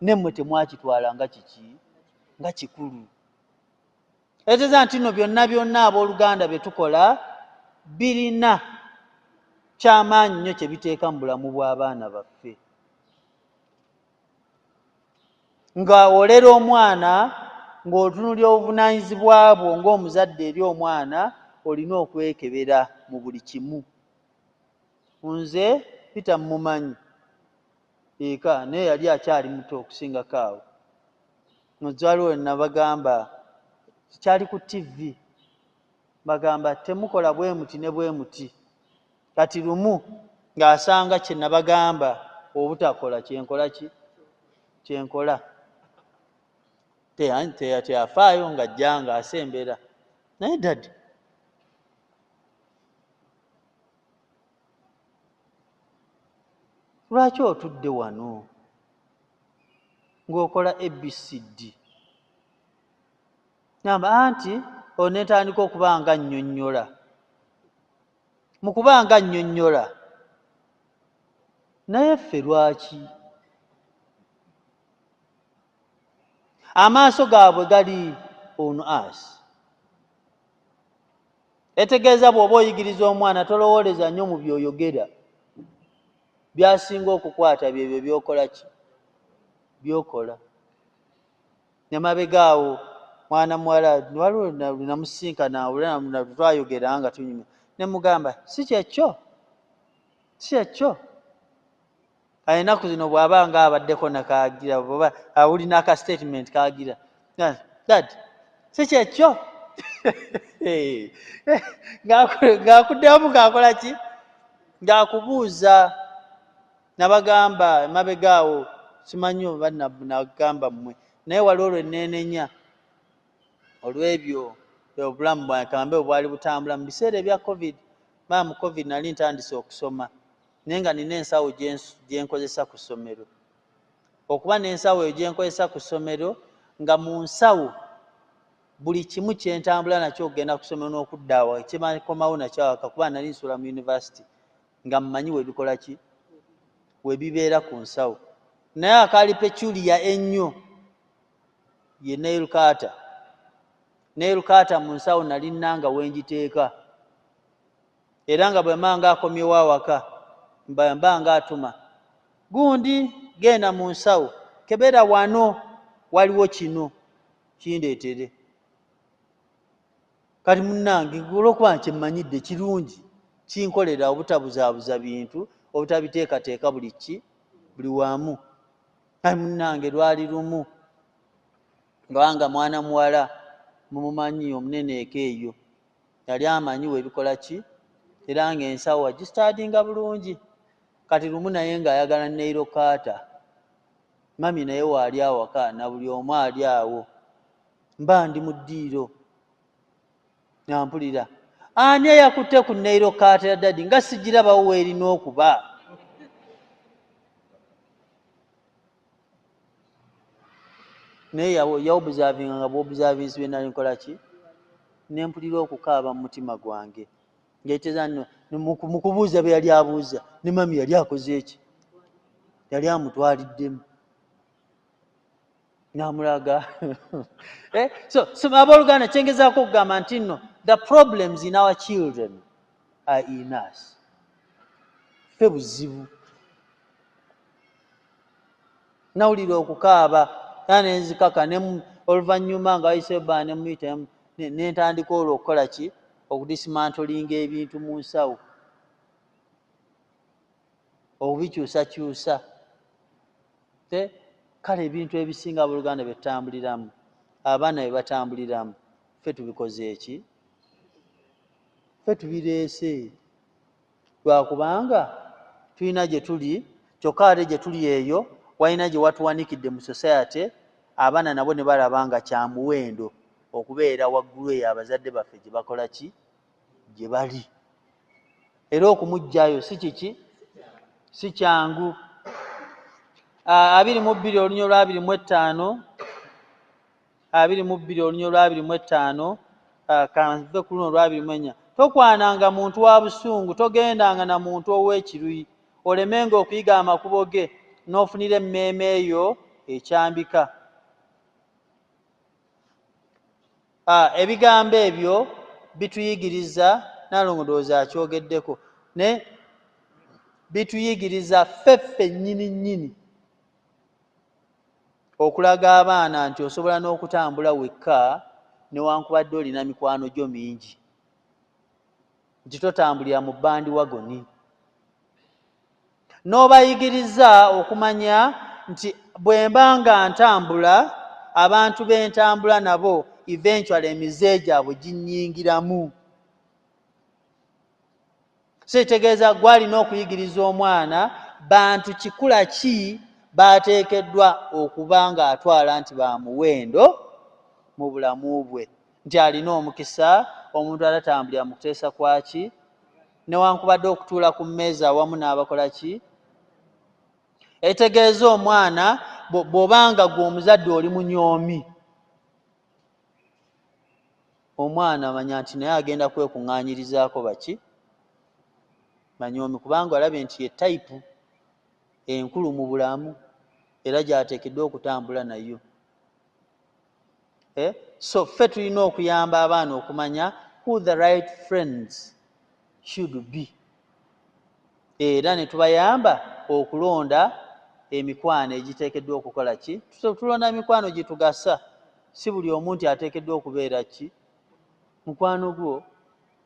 [SPEAKER 3] nemmwe temwakitwala nga kiki, nga kikulu. Ekitegeeza nti nno byonna byonna abooluganda bye tukola birina kyamaanyi nnyo kye biteeka mu bulamu bw'abaana baffe. Nga olera omwana, ng'otunuulira obuvunaanyizibwa bwo ng'omuzadde eri omwana, olina okwekebera mu buli kimu. Nze Peter mmumanyi eka, naye yali akyali muto okusingako awo. Waliwo nabagamba, kyali ku TV, bagamba temukola bwe muti ne bwe muti. Kati lumu ng'asanga kye nabagamba obutakola kyenkola ki? Kyenkola. Teyafaayo ng'ajja ng'asembera. Naye daddy, lwaki otudde wano ng'okola ABCD? Ngamba anti onetandika okuba nga nnyonnyola. Mu kuba nga nnyonnyola, naye ffe lwaki? Amaaso gaabwe gali on us. Etegeeza bw'oba oyigiriza omwana tolowooleza nnyo mu by'oyogera, by'asinga okukwata byebyo by'okola ki by'okola. Nemabega awo mwana muwala waliwo namusinkana twayogera nga tunyumya, ne mugamba si kyekyo, si kyekyo. Ennaku zino bw'aba nga abaddeko nakagira oba awulina aka statement kagira, dad si kyekyo. Ng'akuddamu ng'akola ki, ng'akubuuza. Nabagamba emabega awo simanyi oba nagamba mmwe, naye waliwo lwe neenenya olw'ebyo obulamu bwange kambe bwali butambula mu biseera ebya COVID. Mu COVID nali ntandise okusoma, naye nga nina ensawo gye nkozesa ku ssomero. Okuba n'ensawo eyo gye nkozesa ku ssomero, nga mu nsawo buli kimu kye ntambula nakyo okugenda ku ssomero n'okudda awo kyekomawo nakyo awaka, kuba nali nsula mu university nga mmanyi we bikola ki, we bibeera ku nsawo. Naye akaali peculiar ennyo ye nail cutter. Nail cutter mu nsawo nali nnanga we ngiteeka, era nga bwe mba nga akomyewo awaka mba nga atuma gundi genda mu nsawo kebera wano waliwo kino kindeetere. Kati munnange olw'okuba nkyemmanyidde kirungi kinkolera obutabuzaabuza bintu, obutabiteekateeka buli ki buli wamu. Kati munnange lwali lumu kubanga mwana muwala mumumanyi omunene eka eyo yali amanyi webikola ki, era ng'ensawo agistadinga bulungi. Kati lumu naye ng'ayagala nail cutter, mami naye waali awaka na buli omu ali awo, mba ndi mu ddiiro nga mpulira ani eyakutte ku nail cutter ya daddy nga sigirabawo weerina okuba. Naye yaobservinga nga bw'observinsi bye nali nkola ki, ne mpulira okukaaba mu mutima gwange ng'eteeza mu kubuuza bye yali abuuza, ne mami yali akoze eki, yali amutwaliddemu n'amulaga. So abooluganda kyengezaako okugamba nti nno the problems in our children are in us. Ffe buzibu. Nawulira okukaaba era ne nzikaka, oluvannyuma nga wayiseewo ebbanga ne muyita ne ntandika olwo okukola ki, okudismantlinga ebintu mu nsawo, okubikyusakyusa. Kale ebintu ebisinga abooluganda bye tutambuliramu, abaana bye batambuliramu, ffe tubikoze eki, ffe tubireese lwakubanga tulina gye tuli. Kyokka ate gye tuli eyo walina gye watuwanikidde mu society, abaana nabo ne balaba nga kya muwendo okubeera waggulu eyo abazadde baffe gye bakola ki, gye bali. Era okumuggyayo si kiki, si kyangu. 22 olunya lwa 25, 22 olunya lwa 25, kanve ku luno lwa 24. Tokwananga muntu wa busungu, togendanga na muntu ow'ekiruyi, olemenga okuyiga amakubo ge n'ofunira emmeeme eyo ekyambika. Ebigambo ebyo bituyigiriza, Nalongo ndowooza akyogeddeko, naye bituyigiriza ffe ffennyini nnyini okulaga abaana nti osobola n'okutambula wekka newankubadde olina mikwano gyo mingi, nti totambulira mu bandwagon. N'obayigiriza okumanya nti bwe mba nga ntambula, abantu be ntambula nabo eventually emize gyabwe ginnyingiramu. So ekitegeeza gwalina okuyigiriza omwana bantu kikula ki baateekeddwa okuba ng'atwala nti ba muwendo mu bulamu bwe, nti alina omukisa omuntu atatambulira mu kuteesa kwaki, newankubadde okutuula ku mmeeza awamu n'abakola ki. Ekitegeeza omwana bw'obanga gwe omuzadde oli munyoomi, omwana amanya nti naye agenda kwekuŋŋaanyirizaako baki banyoomi, kubanga olabye nti ye tayipu enkulu mu bulamu era gy'ateekeddwa okutambula nayo. So ffe tulina okuyamba abaana okumanya who the right friends should be, era ne tubayamba okulonda emikwano egiteekeddwa okukola ki. Tulonda emikwano gitugasa, si buli omu nti ateekeddwa okubeera ki mukwano gwo,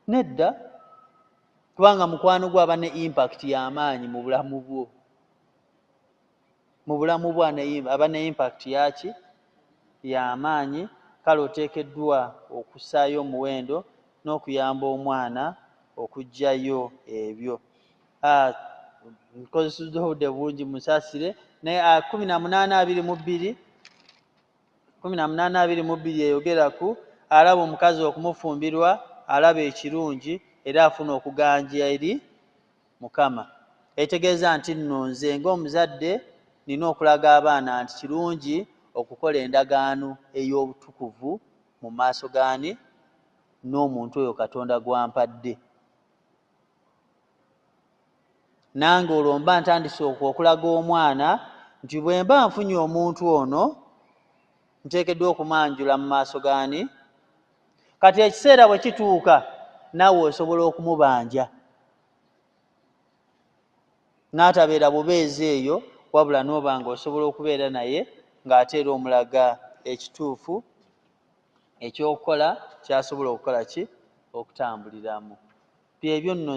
[SPEAKER 3] nedda, kubanga mukwano gwo aba ne impact y'amaanyi mu bulamu bwo, mu bulamu bwo aba ne impact yaki y'amaanyi. Kale oteekeddwa okussaayo omuwendo n'okuyamba omwana okuggyayo ebyo. Nkozesezza obudde bungi, musaasire, naye 18:22, 18:22 eyogera ku alaba omukazi okumufumbirwa, alaba ekirungi era afuna okuganja eri Mukama. Etegeeza nti nno nze ng'omuzadde nina okulaga abaana nti kirungi okukola endagaano ey'obutukuvu mu maaso gaani n'omuntu oyo Katonda gw'ampadde. Nange olwo mba ntandise okulaga omwana nti bwe mba nfunye omuntu ono nteekeddwa okumwanjula mu maaso gaani. Kati ekiseera bwe kituuka naawe osobola okumubanja, n'atabeera bubeezi eyo, wabula n'oba ng'osobola okubeera naye ng'ate era omulaga ekituufu ekyokukola ky'asobola okukola ki okutambuliramu. Byebyo nno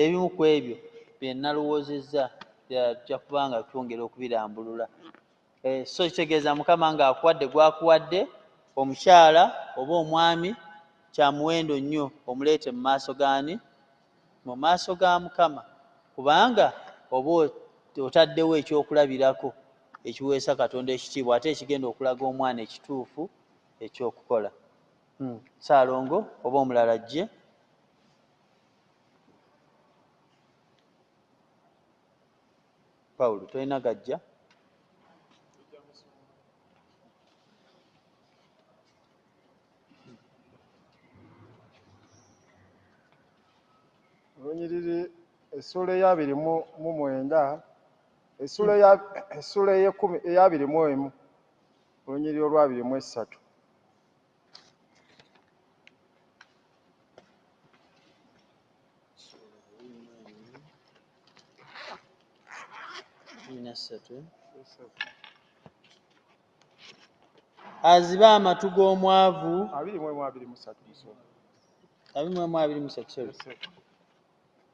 [SPEAKER 3] ebimu ku ebyo bye nalowoozezza, tujja kubanga twongera okubirambulula. So kitegeeza Mukama ng'akuwadde gwakuwadde omukyala oba omwami, kya muwendo nnyo omuleete mu maaso gaani, mu maaso ga Mukama, kubanga oba otaddewo ekyokulabirako ekiweesa Katonda ekitiibwa ate ekigenda okulaga omwana ekituufu ekyokukola. Ssaalongo oba omulala ajje. Pawulo tolina gajja?
[SPEAKER 4] Olunyiriri essuula eya 29, essuula eya 21, olunyiriri olwa 23.
[SPEAKER 3] Azibe amatu g'omwavu.
[SPEAKER 4] 21 23, musoma.
[SPEAKER 3] 21 23, sorry.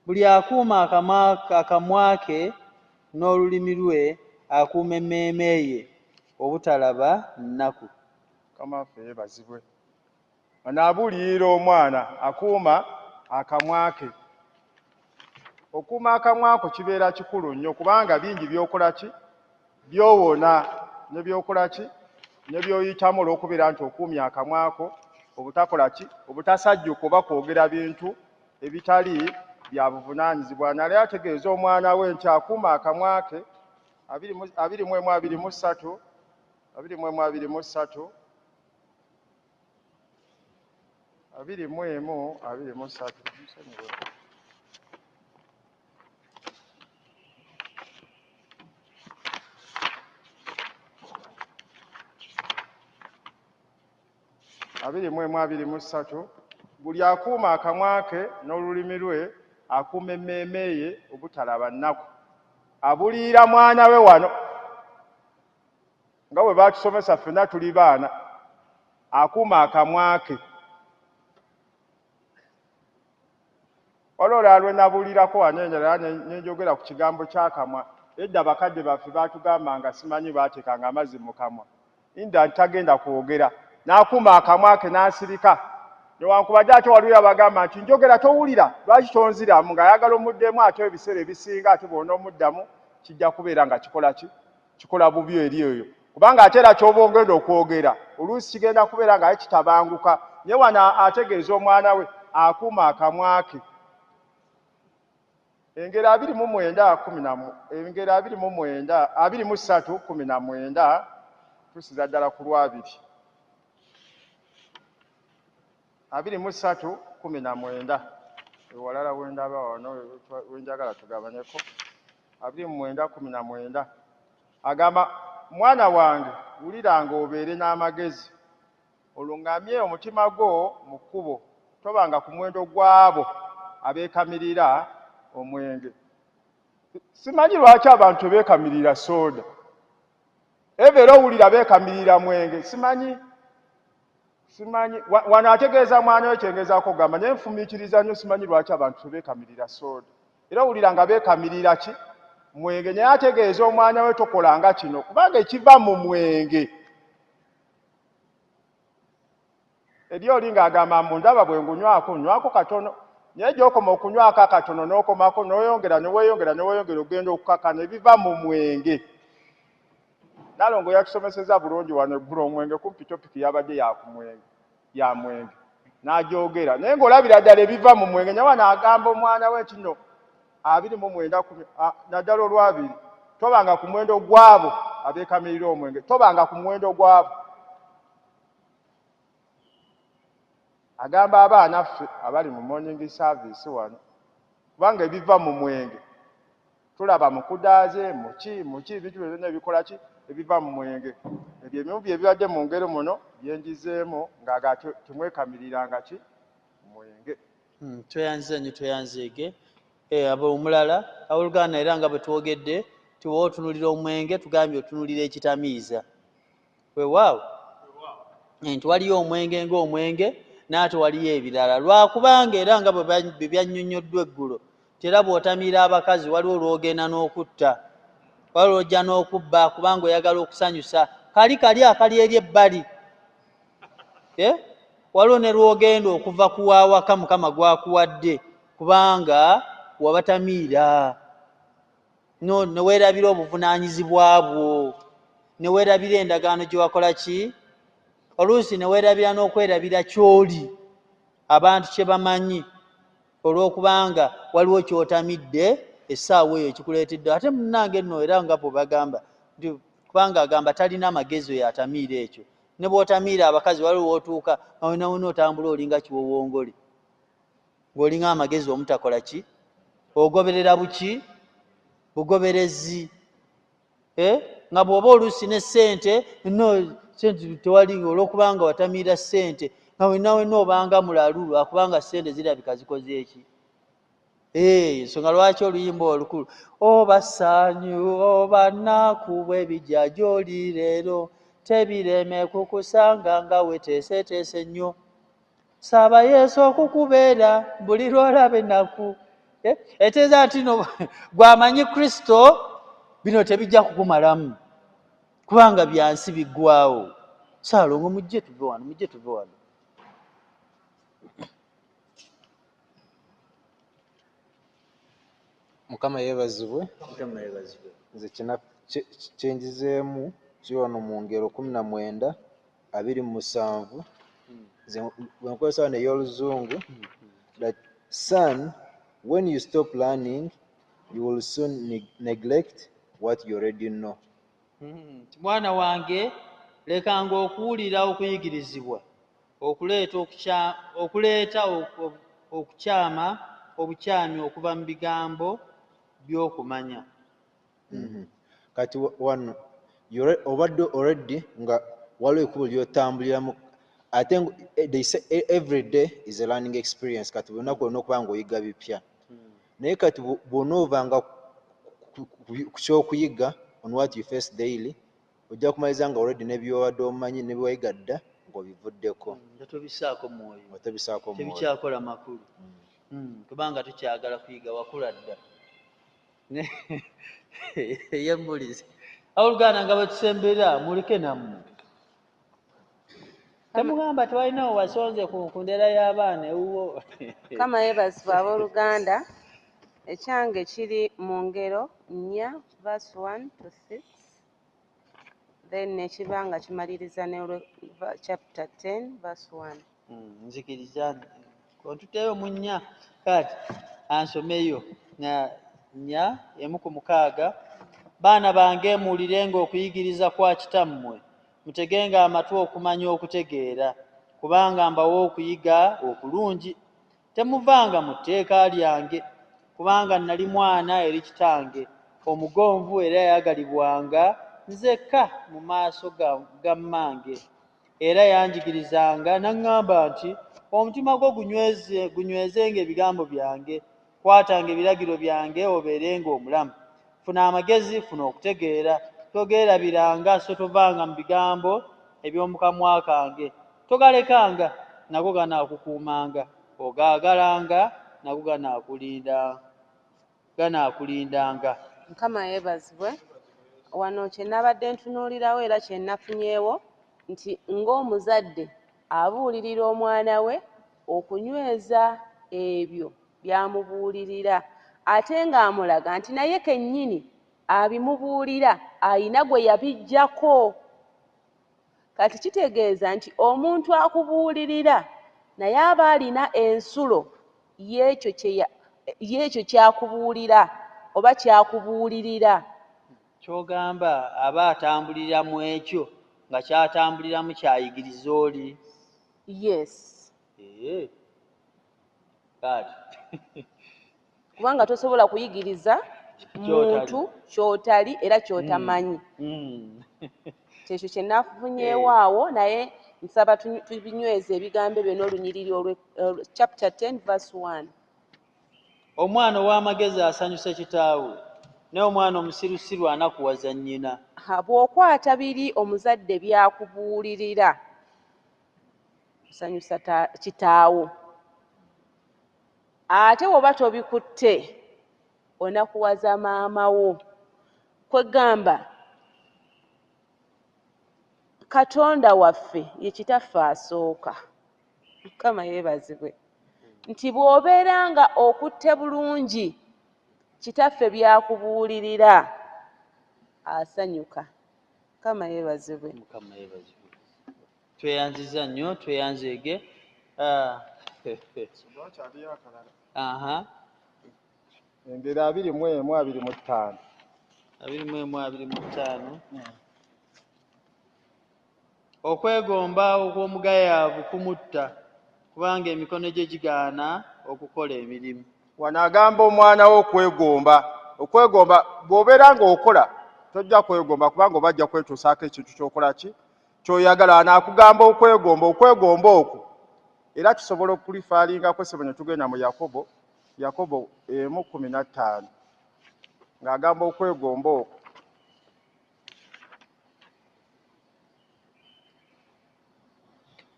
[SPEAKER 3] Buli akuuma akamwa ke n'olulimi lwe akuuma emmeeme ye obutalaba nnaku.
[SPEAKER 4] Mukama waffe yeebazibwe. Ono abuulirira omwana akuuma akamwa ke. Okuuma akamwa ko kibeera kikulu nnyo, kubanga bingi by'okola ki by'owona ne by'okola ki ne by'oyitamu olw'okubeera nti okuumye akamwa ko obutakola ki obutasajjuka oba kwogera bintu ebitali bya buvunaanyizibwa. Nali ategeeza omwana we nti akuuma akamwa ke. 21 23, 21 23, 21 23. Musonyiwe. 21 23, buli akuuma akamwa ke n'olulimi lwe akuuma emmeeme ye obutalaba nnaku. Abuulirira mwana we wano nga bwe baatusomesa ffenna tuli baana, akuuma akamwa ke. Waliwo olulala lwe nabuulirako wano endala ne njogera ku kigambo ky'akamwa. Edda bakadde baffe baatugambanga simanyi baateekanga amazzi mu kamwa, inda tagenda kwogera, n'akuuma akamwa ke n'asirika. Newankubadde ate waliwo abagamba nti njogera towulira, lwaki tonziramu, ng'ayagala omuddemu, ate ebiseera ebisinga ate bw'onoomuddamu kijja kubeera nga kikola ki kikola bubi eri eyo, kubanga ate era ky'oba ogenda okwogera oluusi kigenda kubeera nga kitabanguka. Naye wano ategeeza omwana we akuuma akamwa ke. Engero 29 10, engero 29 23 19, tusiza ddala ku lwabiri. 23 19, ewalala wendaba wano wenjagala tugabaneko. 29 19 agamba, mwana wange wuliranga obeere n'amagezi, oluŋŋamye omutima gwo mu kkubo, Tobanga ku muwendo gw'abo abeekamirira omwenge. Simanyi lwaki abantu tebeekamirira soda. Eva era owulira beekamirira mwenge. Simanyi wano ategeeza mwana we kyengezaako okugamba, naye nfumiitiriza nnyo, simanyi lwaki abantu tebeekamirira soda. Era owulira nga beekamirira ki? Mwenge. Naye ategeeza omwana we tokolanga kino, kubanga ekiva mu mwenge. Eri oli ng'agamba mbu ndaba bwe ngunywako, nywako katono. Naye gy'okoma okunywako akatono n'okomako n'oyongera ne weeyongera ne weeyongera ogenda okukakana ebiva mu mwenge. Nalongo yatusomeseza bulungi wano eggulo omwenge, kumpi topiki yabadde ya ku mwenge, ya mwenge. N'agyogera. Naye ng'olabira ddala ebiva mu mwenge. Naye wano agamba omwana we nti nno 29 naddala olwabiri, tobanga ku muwendo gw'abo abeekamirira omwenge, tobanga ku muwendo gw'abo. Agamba abaana ffe abali mu morning service wano, kubanga ebiva mu mwenge tulaba mu kudaaze, muki muki, ebintu byonna ebikola ki ebiva mu mwenge. Ebyo ebimu bye bibadde mu ngero muno byenjizeemu ng'aga temwekamiriranga ki mwenge.
[SPEAKER 3] Tweyanziza nnyo, tweyanzeege. Abo omulala abooluganda, era nga bwe twogedde tiwoba otunuulira omwenge, tugambye otunuulira ekitamiiza. Weewaawo nti waliyo omwenge ng'omwenge, n'ate waliyo ebirala. Lwakubanga era nga bwe byannyonnyoddwa eggulo, era bw'otamiira abakazi waliwo lw'ogenda n'okutta, waliwo lw'ojja n'okubba, kubanga oyagala okusanyusa kali kali akali eri ebbali. Waliwo ne lw'ogenda okuva ku waawaka Mukama gw'akuwadde, kubanga wabatamiira ne weerabira obuvunaanyizibwa bwo, ne weerabira endagaano gye wakola ki, oluusi ne weerabira n'okwerabira ky'oli abantu kye bamanyi, olw'okubanga waliwo ky'otamidde essaawa eyo ekikuleetedde. Ate munnange nno era nga bwe bagamba nti kubanga agamba talina magezi oyo atamiira ekyo. Ne bw'otamiira abakazi waliwo w'otuuka nga wena wena otambula olinga kiwowongole, ng'olinga amagezi omutakola ki, ogoberera buki bugoberezi. Nga bw'oba oluusi ne ssente, no ssente tewali, olw'okubanga watamiira ssente nga wena wena obanga mulalu lwakubanga ssente zirabika zikoze eki. Ensonga lwaki oluyimba olukulu oba ssanyu oba nnaku bwe bijja gy'oli leero, tebireme kukusanga nga weteeseteese nnyo, saba Yesu okukubeera buli lw'olaba ennaku. Eteeza nti no gw'amanyi Kristo bino tebijja kukumalamu kubanga byansi biggwawo. Saalongo mujje tuve wano, mujje tuve wano.
[SPEAKER 5] Mukama yeebazibwe.
[SPEAKER 3] Mukama yeebazibwe.
[SPEAKER 5] Nze kyenjizeemu kiri wano mu ngero 19 27. Nze bwe nkozesa wano ey'oluzungu, that son, when you stop learning, you will soon neglect what you already know.
[SPEAKER 3] Mwana wange lekanga okuwulira okuyigirizibwa okuleeta okukyama obukyami okuva mu bigambo by'okumanya.
[SPEAKER 5] Kati wano obadde already nga waliwo ekkubo ly'otambuliramu, ate they say every day is a learning experience. Kati buli lunaku olina okuba ng'oyiga bipya. Naye kati bw'onoovanga ku ky'okuyiga on what you face daily, ojja kumaliriza nga already ne by'obadde omanyi ne bye wayiga dda ng'obivuddeko.
[SPEAKER 3] Nga tobisaako mwoyo.
[SPEAKER 5] Nga tobisaako mwoyo.
[SPEAKER 3] Tebikyakola makulu. Kubanga tukyagala kuyiga, wakula dda. Ye mbulizi. Abooluganda nga bwe tusembera muleke nammwe. Temugamba tewalinawo wasonze ku ndera y'abaana ewuwo.
[SPEAKER 6] Mukama yeebazibwe abooluganda. Ekyange kiri mu ngero 4 verse 1 to 6, then nekiba nga kimaliriza ne chapter 10 verse 1.
[SPEAKER 3] Nzikiriza ontuteeyo mu 4, kati ansomeyo 4 1 ku 6. Baana bange muwulirenga okuyigiriza kwa kitammwe, mutegenga amatu okumanya okutegeera, kubanga mbawa okuyiga okulungi. Temuvanga mu tteeka lyange, kubanga nali mwana eri kitange, omugonvu era yayagalibwanga nzekka mu maaso ga mmange. Era yanjigirizanga n'aŋŋamba nti, Omutima gwo gunywezenga ebigambo byange, kwatanga ebiragiro byange obeerenga omulamu. Funa amagezi, funa okutegeera, togeerabiranga so tovanga mu bigambo eby'omu kamwa kange. Togalekanga, nago ganaakukuumanga, ogaagalanga, nago ganaakulindanga.
[SPEAKER 6] Mukama yeebazibwe. Wano kye nabadde ntunuulirawo era kye nafunyeewo nti ng'omuzadde abuulirira omwana we okunyweza ebyo by'amubuulirira, ate ng'amulaga nti naye kennyini abimubuulira ayina gwe yabiggyako. Kati kitegeeza nti omuntu akubuulirira naye aba alina ensulo y'ekyo ky'akubuulira oba ky'akubuulirira.
[SPEAKER 3] Ky'ogamba aba atambulira mu ekyo nga ky'atambuliramu ky'ayigiriza oli?
[SPEAKER 6] Yes.
[SPEAKER 3] Ee. Kale.
[SPEAKER 6] Kubanga tosobola kuyigiriza muntu ky'otali era ky'otamanyi. Kyekyo kye nafunyeewo awo, naye nsaba tubinyweze ebigambo ebyo n'olunyiriri olwe chapter 10 verse 1.
[SPEAKER 3] Omwana ow'amagezi asanyusa kitaawe, naye omwana omusirusiru anakuwaza nnyina.
[SPEAKER 6] Ha, bw'okwata biri omuzadde by'akubuulirira osanyusa kitaawo, ate bw'oba tobikutte onakuwaza maama wo. Kwegamba Katonda waffe ye kitaffe asooka. Mukama yeebazibwe nti bw'obeera nga okutte bulungi kitaffe by'akubuulirira asanyuka. Mukama yeebazibwe.
[SPEAKER 3] Mukama yeebazibwe. Tweyanziza nnyo, tweyanzeege.
[SPEAKER 4] Wakyaliyo akalala.
[SPEAKER 3] Aha.
[SPEAKER 4] Engero 21 25.
[SPEAKER 3] 21 25. Okwegomba okw'omugayaavu kumutta, kubanga emikono gye gigaana okukola emirimu.
[SPEAKER 4] Wano agamba omwana wo okwegomba, okwegomba, bw'obeera ng'okola tojja kwegomba kubanga oba ajja kwetuusaako ekintu ky'okola ki ky'oyagala. Wano akugamba okwegomba, okwegomba okwo era tusobola okulifaalingako sebo ne tugenda mu Yakobo, Yakobo 1:15, ng'agamba okwegomba okwo.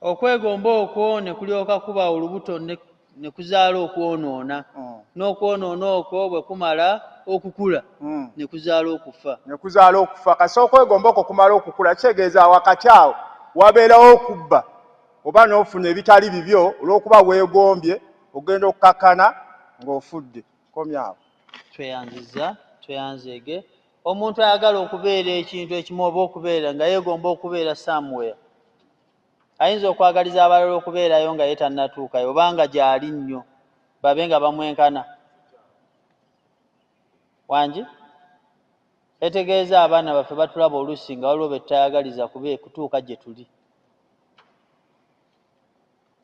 [SPEAKER 3] Okwegomba okwo ne kulyoka kuba olubuto ne kuzaala okwonoona, n'okwonoona okwo bwe kumala okukula ne kuzaala okufa.
[SPEAKER 4] Ne kuzaala okufa. Kasita okwegomba okwo kumala okukula, kitegeeza wakati awo wabeerawo okubba oba n'ofuna ebitali bibyo olw'okuba weegombye, ogenda okukakkana ng'ofudde. Komya awo.
[SPEAKER 3] Tweyanziza, tweyanzeege. Omuntu ayagala okubeera ekintu ekimu oba okubeera nga yeegomba okubeera somewhere, ayinza okwagaliza abalala okubeerayo nga ye tannatuukayo oba nga gy'ali nnyo, babe nga bamwenkana. Wangi etegeeza abaana baffe batulaba oluusi nga waliwo be tutayagaliza kutuuka gye tuli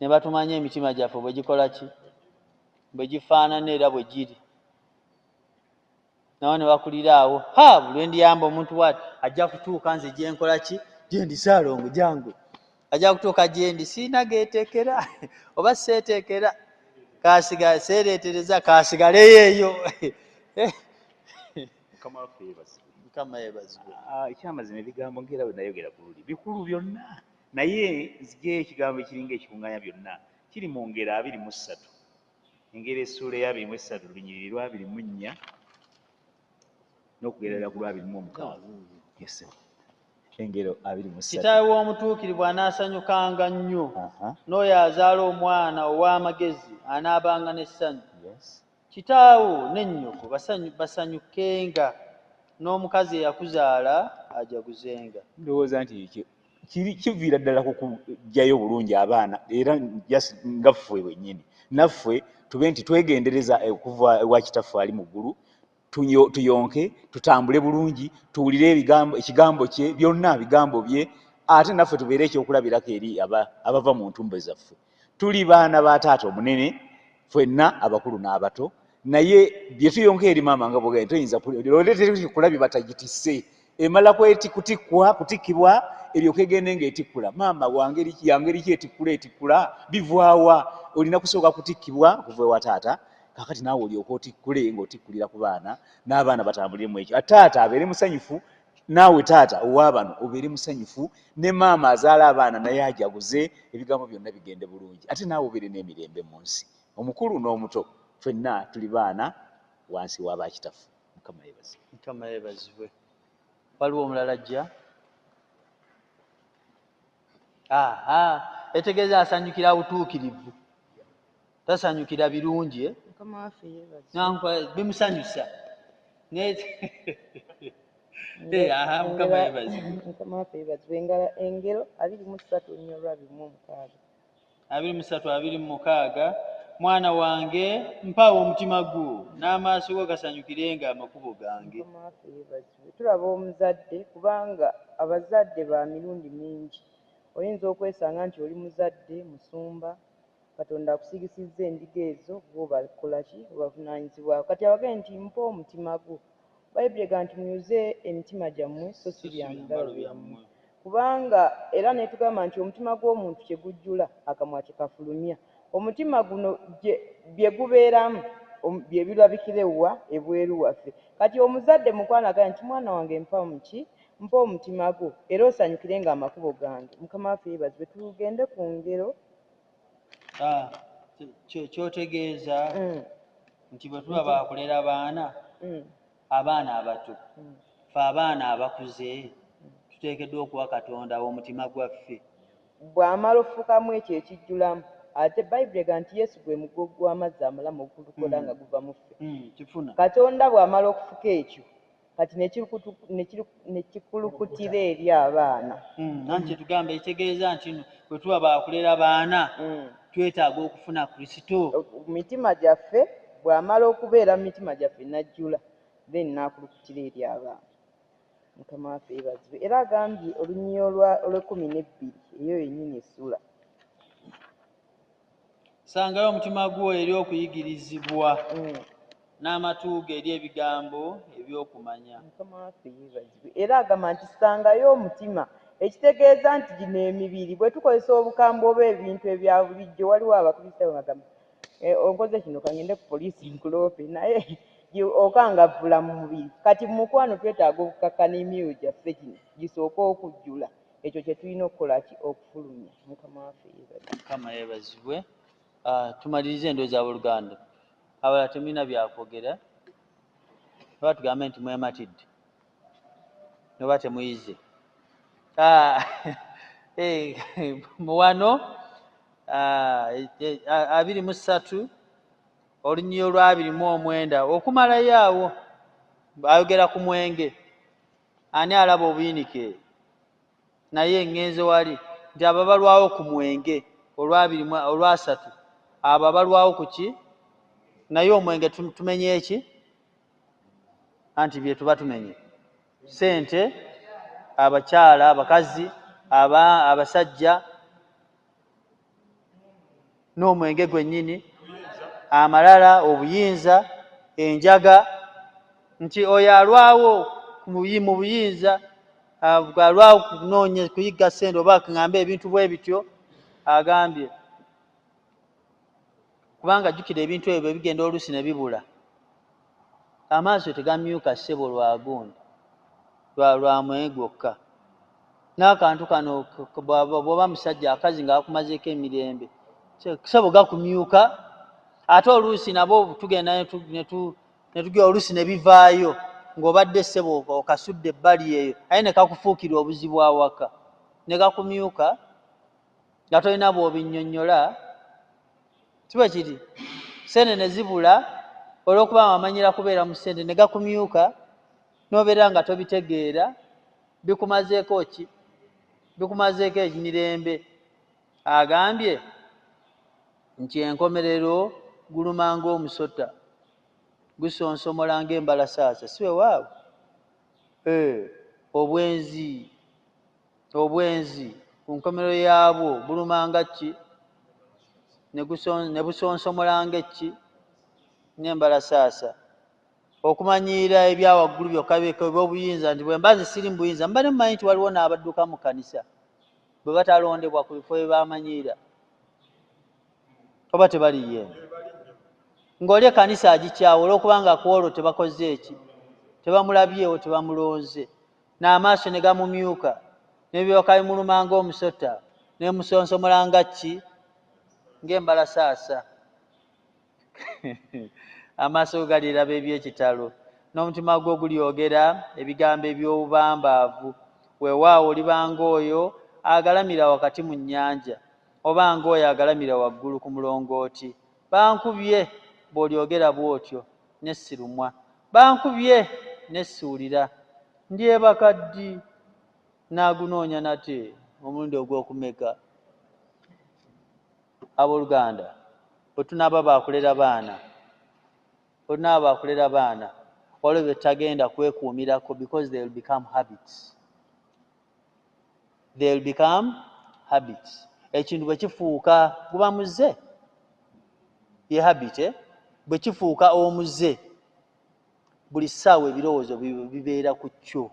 [SPEAKER 3] ne batumanya emitima gyaffe bwe gikola ki, bwe gifaanana era bwe giri, nabo ne bakulira awo, ha, buli lwe ndiyamba omuntu bwati ajja kutuuka nze gye nkola ki, gye ndi. Saalongo jangu, ajja kutuuka gye ndi, siina geeteekera oba seeteekera kasiga seereetereza kasigaleyo eyo.
[SPEAKER 7] Mukama waffe yeebazibwe.
[SPEAKER 3] Mukama yeebazibwe.
[SPEAKER 7] Ah, ekyamazima ebigambo ng'era bwe nayogera ku luli bikulu byonna, naye nziggyeyo ekigambo ekiringa ekikuŋŋaanya byonna kiri mu Ngero 23, Engero essuula eya 23, lunyiriri lwa 24 n'okugerera ku lwa 26. Yes, sir. Engero 23.
[SPEAKER 3] Kitaawe w'omutuukirivu anaasanyukanga nnyo, n'oyo azaala omwana ow'amagezi anaabanga n'essanyu. Kitaawo ne nnyoko basanyukenga, n'omukazi eyakuzaala ajaguzenga.
[SPEAKER 7] Ndowooza nti ekyo kiri kiviira ddala ku kuggyayo bulungi abaana, era just nga ffe bwennyini naffe tube nti twegendereza okuva ewa kitaffe ali mu ggulu, tuyonke tutambule bulungi, tuwulire ebigambo, ekigambo kye, byonna bigambo bye, ate naffe tubeere ekyokulabirako eri abava mu ntumbe zaffe. Tuli baana ba taata omunene ffenna, abakulu n'abato, naye bye tuyonka eri maama nga bwogambye toyinza kulabye batagitisse, emala kutikkibwa. Eryoke egende ng'etikkula. Maama wangeri yangeri ki etikkula etikkula bivaawa? Olina kusooka kutikkibwa kuva ewa taata, kakati naawe olyoke otikkule ng'otikkulira ku baana, n'abaana batambulire mu ekyo. Taata abeere musanyufu, naawe taata ow'abano obeere musanyufu, ne maama azaala abaana naye ajaguze, ebigambo byonna bigende bulungi, ate naawe obeere n'emirembe mu nsi. Omukulu n'omuto ffenna tuli baana wansi wa bakitaffe. Mukama yeebazibwe.
[SPEAKER 3] Mukama yeebazibwe. Waliwo omulala ajja? Aha, etegeeza asanyukira butuukirivu, tasanyukira birungi.
[SPEAKER 2] Mukama waffe yeebazibwe.
[SPEAKER 3] Nankwa bimusanyusa. Aha, Mukama yeebazibwe.
[SPEAKER 2] Mukama waffe yeebazibwe. Engero 23 olunyiriri 26.
[SPEAKER 3] 23 26. Mwana wange mpaawo omutima gwo, n'amaaso go gasanyukirenga amakubo gange.
[SPEAKER 2] Mukama waffe yeebazibwe. Tulaba omuzadde, kubanga abazadde ba mirundi mingi. Oyinza okwesanga nti oli muzadde musumba, Katonda akusigisizza endiga ezo, gw'obakola ki? Obavunaanyizibwako. Kati abagambye nti mpa omutima gwo. Bayibuli egamba nti muyuze emitima gyammwe so si byambalo byammwe. Kubanga era n'etugamba nti omutima gw'omuntu kye gujjula akamwa kye kafulumya. Omutima guno bye gubeeramu bye birabikira ewa ebweru waffe. Kati omuzadde mukwano agamba nti mwana wange mpa muki? Mpa omutima gwo era osanyukirenga amakubo gange. Mukama waffe yeebazibwe. Tugende ku ngero.
[SPEAKER 3] Kyotegeeza nti bwe tuba baakulera baana, abaana abato, ffe abaana abakuze tuteekeddwa okuwa Katonda omutima gwaffe.
[SPEAKER 2] Bw'amala ofukamu ekyo ekijjulamu, ate Bayibuli egamba nti Yesu gwe mugo gw'amazzi amalamu ogulukola nga guva mu ffe. Katonda bw'amala okufuka ekyo, kati ne kikulukutira eri abaana.
[SPEAKER 3] Anti kyetugamba ekitegeeza nti bwe tuba baakulera baana, twetaaga okufuna Kristo.
[SPEAKER 2] Mitima gyaffe, bw'amala okubeera mu mitima gyaffe n'ajjula, then n'akulukutira eri abaana. Mukama waffe yeebazibwe. Era agambye olunyiriri olw'e12 eyo yennyini essula.
[SPEAKER 3] Sangayo omutima gwo eri okuyigirizibwa, n'amatu go eri ebigambo eby'okumanya.
[SPEAKER 2] Mukama waffe yeebazibwe. Era agamba nti sangayo omutima, ekitegeeza nti gino emibiri bwe tukozesa obukambwe oba ebintu ebya bulijjo, waliwo Abakristaayo bagamba onkoze kino kangende ku poliisi nkuloope, naye okangavvula mu mubiri. Kati mu mukwano twetaaga okukakkana emyoyo gyaffe gino gisooke okujjula. Ekyo kye tulina okukola ki? Okufulumya. Mukama waffe yeebazibwe.
[SPEAKER 3] Mukama yeebazibwe. Tumalirize endowooza abooluganda. Abalala temulina byakwogera, oba tugambe nti mwematidde oba temuyize. Wano 23 olunyiriri olwa 29 okumalayo awo ayogera ku mwenge. Ani alaba obuyinike? Naye ŋŋenze wali nti abo abalwawo ku mwenge olwa 30, abo abalwawo ku ki? Naye omwenge tumenye eki? Anti bye tuba tumenye sente, abakyala, abakazi, abasajja, n'omwenge gwennyini, amalala, obuyinza, enjaga. Nti oyo alwawo mu buyinza, alwawo kunoonya kuyigga ssente oba ŋŋambe ebintu bwe bityo, agambye kubanga jjukira ebintu ebyo bwe bigenda oluusi ne bibula, amaaso tegamyuka ssebo lwa gundi lwa mwenge gwokka. N'akantu kano bw'oba musajja akazi nga kakumazeeko emirembe, ssebo gakumyuka. Ate oluusi nabo tugenda ne tugenda oluusi ne bivaayo ng'obadde ssebo okasudde ebbali eyo, aye ne kakufuukira obuzibu awaka, ne gakumyuka nga tolina bw'obinnyonnyola. Si bwe kiri? Ssente ne zibula olw'okuba wamanyira kubeera mu ssente, ne gakumyuka n'obeera nga tobitegeera, bikumazeeko ki? Bikumazeeko emirembe. Agambye nti enkomerero guluma ng'omusota, gusonsomola ng'embalasaasa. Si weewaawo? Obwenzi ku nkomerero yaabwo buluma nga ki? Ne busonsomola ng'eki? N'embalasaasa. Okumanyiira ebyawaggulu byokka byokka eby'obuyinza nti bwe mba nze siri mu buyinza, mba ne mumanyi nti waliwo n'abadduka mu kkanisa bwe batalondebwa ku bifo bye bamanyiira, oba tebaliyo eno. Ng'oli ekkanisa agikyawa olw'okubanga ku olwo tebakoze eki, tebamulabyewo, tebamulonze, n'amaaso ne gamumyuka, n'ebyoka bimuluma ng'omusota, ne musonsomola nga ki, ng'embalasaasa. Amaaso go galiraba eby'ekitalo, n'omutima gwo gulyogera ebigambo eby'obubambaavu. Weewaawo oliba ng'oyo agalamira wakati mu nnyanja, oba ng'oyo agalamira waggulu ku mulongooti. Bankubye, bw'olyogera bw'otyo, ne sirumwa; bankubye, ne siwulira. Ndyebaka ddi? Naagunoonya nate omulundi ogw'okumeka? Abooluganda, bwe tunaaba baakulera baana, bwe tunaaba baakulera baana, waliwo bye tutagenda kwekuumirako because they will become habits. They will become habits. Ekintu bwe kifuuka guba muze, ye habit, eh? Bwe kifuuka omuze, buli ssaawa ebirowoozo bibeera ku kyo.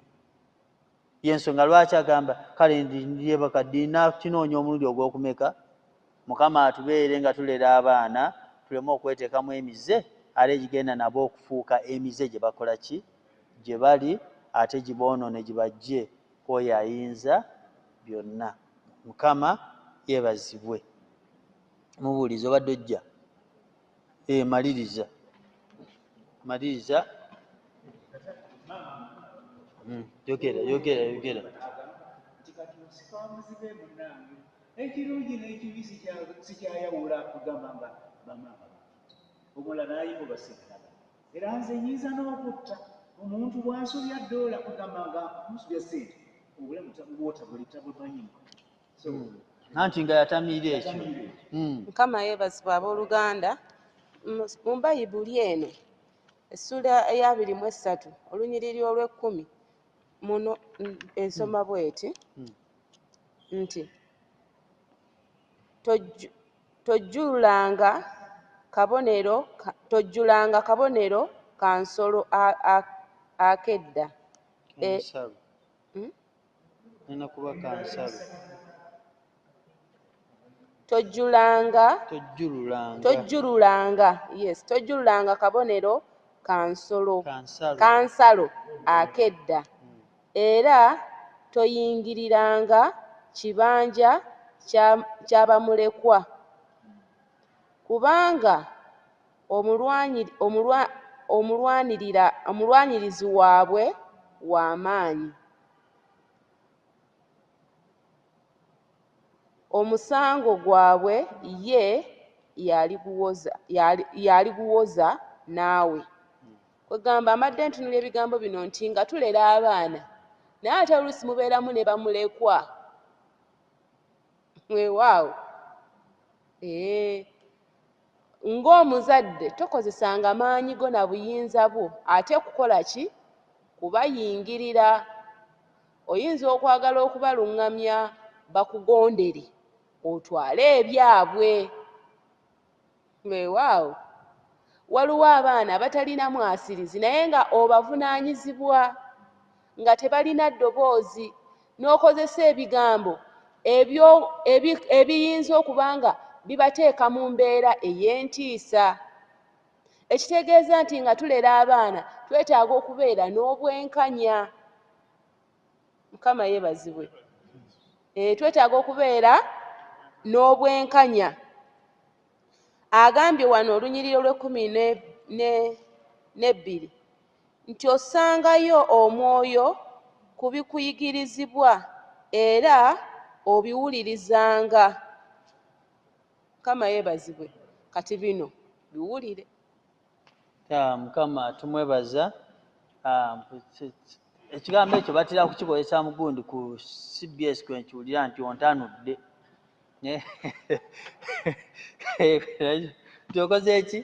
[SPEAKER 3] Yensonga lwaki agamba kale ndyebaka ddi, nakinoonya omulundi ogw'okumeka. Mukama atubeere nga tulera abaana, tuleme okweteekamu emize ate egigenda nabo okufuuka emize gye bakola ki, gye bali, ate giboonoone gibajje kwoyo ayinza byonna. Mukama yeebazibwe. Mubuulizi obadde ojja, maliriza, maliriza. Yogera, yogera, yogera.
[SPEAKER 8] Nti kati osika muzibe munnange, ekirungi n'ekibi sikyayawula, kugamba nga bamaama omulala n'ayimba basigalaga. Era nze nyinza n'okutta omuntu bw'ansobya ddoola, kugamba nga musobya ssente, obulamu bwotabuli tabumanyi. So
[SPEAKER 3] Anti nga yatamiira ekyo.
[SPEAKER 8] Yatamiira ekyo.
[SPEAKER 6] Mukama yeebazibwa. Abooluganda, mu Bayibuli eno essula eya 23, olunyiriri olw'ekkumi, muno ensoma bweti nti "Tojjulanga kabonero ka nsolo akedda."
[SPEAKER 3] Kansalo.
[SPEAKER 6] Hmm?
[SPEAKER 3] Nina kuba kansalo.
[SPEAKER 6] Tojjulanga.
[SPEAKER 3] Tojjululanga.
[SPEAKER 6] Tojjululanga, yes, tojjululanga kabonero ka nsolo
[SPEAKER 3] Kansalo.
[SPEAKER 6] Kansalo akedda, era toyingiriranga kibanja kya bamulekwa, kubanga omulwanirizi waabwe w'amaanyi, omusango gwabwe ye y'aliguwoza naawe." Kwegamba amadde ntunula ebigambo bino nti nga tulera abaana, naye ate oluusi mubeeramu ne bamulekwa. Weewaawo, ee, ng'omuzadde tokozesanga maanyi go na buyinza bwo ate kukola ki, kubayingirira. Oyinza okwagala okubaluŋŋamya bakugondere, otwale ebyabwe. Weewaawo, waliwo abaana abatalina mwasirizi, naye nga obavunaanyizibwa, nga tebalina ddoboozi, n'okozesa ebigambo ebiyinza okuba nga bibateeka mu mbeera ey'entiisa. Ekitegeeza nti nga tulera abaana twetaaga okubeera n'obwenkanya. Mukama yeebazibwe. Twetaaga okubeera n'obwenkanya. Agambye wano olunyiriri olw'ekkumi n'ebbiri nti ossangayo omwoyo ku bikuyigirizibwa era obiwulirizanga. Mukama yeebazibwe. Kati bino biwulire.
[SPEAKER 3] Mukama tumwebaza. Ekigambo ekyo batera kukikozesa mu gundi ku CBS, kwenkiwulira nti ontanudde, nti okoze eki,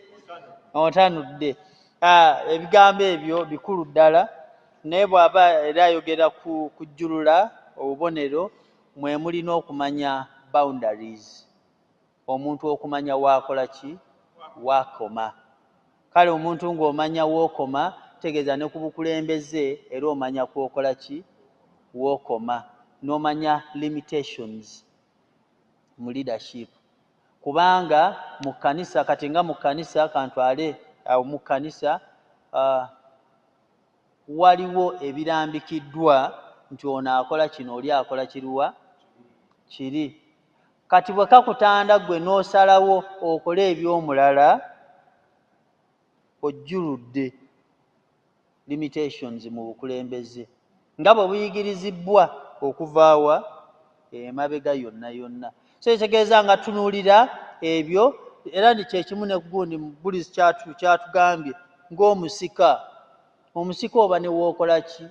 [SPEAKER 3] ontanudde. Ebigambo ebyo bikulu ddala, naye bw'aba era ayogera ku kujjulula obubonero, mwe mulina okumanya boundaries, omuntu okumanya waakola ki, waakoma. Kale omuntu ng'omanya wookoma. Tegeeza ne ku bukulembeze era omanya kwokola ki, wookoma, n'omanya limitations mu leadership. Kubanga mu kkanisa kati, nga mu kkanisa kantwale awo, mu kkanisa waliwo ebirambikiddwa nti ono akola kino, oli akola kiruwa kiri. Kati bwe kakutanda ggwe n'osalawo okole eby'omulala, ojjuludde limitations mu bukulembeze nga bwe buyigirizibbwa okuvaawa emabega yonna yonna. So ekitegeeza nga tunuulira ebyo, era ndi kyekimu ne gundi buli kyatugambye ng'omusika. Omusika oba ne wookola ki,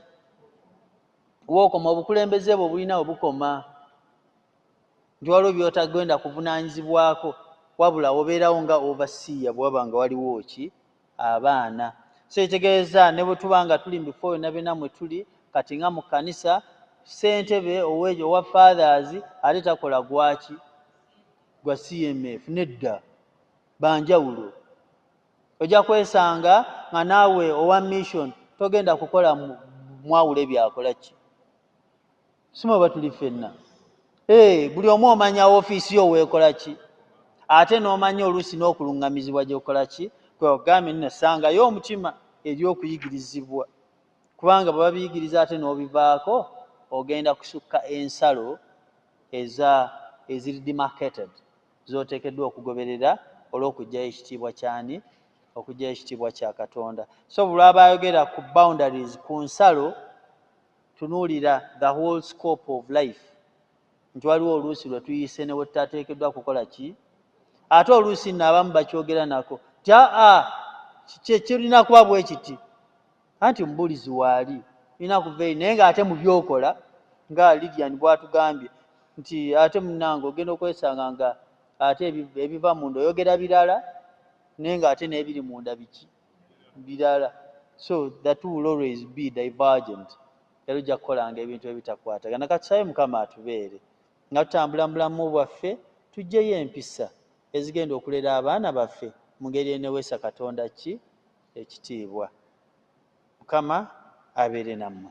[SPEAKER 3] wookoma, obukulembeze bwe bulina we bukoma, nti waliwo by'otagenda kuvunaanyizibwako, wabula obeerawo nga overseer bwe waba nga waliwo ki, abaana. So ekitegeeza ne bwe tuba nga tuli mu bifo byonna byonna mwe tuli kati, nga mu kkanisa, ssentebe owa fathers ate takola gwaki, gwa CMF, nedda, banjawulo. Ojja kwesanga nga naawe owa mission togenda kukola mwawule byakola ki. Sima oba tuli ffenna? Buli omu omanya ofiisi yo weekola ki, ate n'omanya oluusi n'okuluŋŋamizibwa gy'okola ki. Kwegambye nno sangayo omutima eri okuyigirizibwa, kubanga bwe babiyigiriza ate n'obivaako, ogenda kusukka ensalo eza eziri demarcated z'oteekeddwa okugoberera olw'okuggyayo ekitiibwa kyani, okuggyayo ekitiibwa kya Katonda. So buli lwaba ayogera ku boundaries, ku nsalo, tunuulira the whole scope of life, nti waliwo oluusi lwe tuyise ne we tutateekeddwa kukola ki. Ate oluusi nno abamu bakyogera nako nti aa, kirina kuba bwe kiti, anti omubuulizi waali olina kuva eri, naye ng'ate mu byokola nga Lilian bw'atugambye nti ate munnange ogenda okwesanga nga ate ebiva munda oyogera birala, naye ng'ate n'ebiri munda biki, birala. So the two will always be divergent, era ojja kukolanga ebintu ebitakwatagana. Katusabe Mukama atubeere nga tutambula mu bulamu bwaffe, tuggyeyo empisa ezigenda okulera abaana baffe mu ngeri eneweesa Katonda ki, ekitiibwa. Mukama abeere nammwe.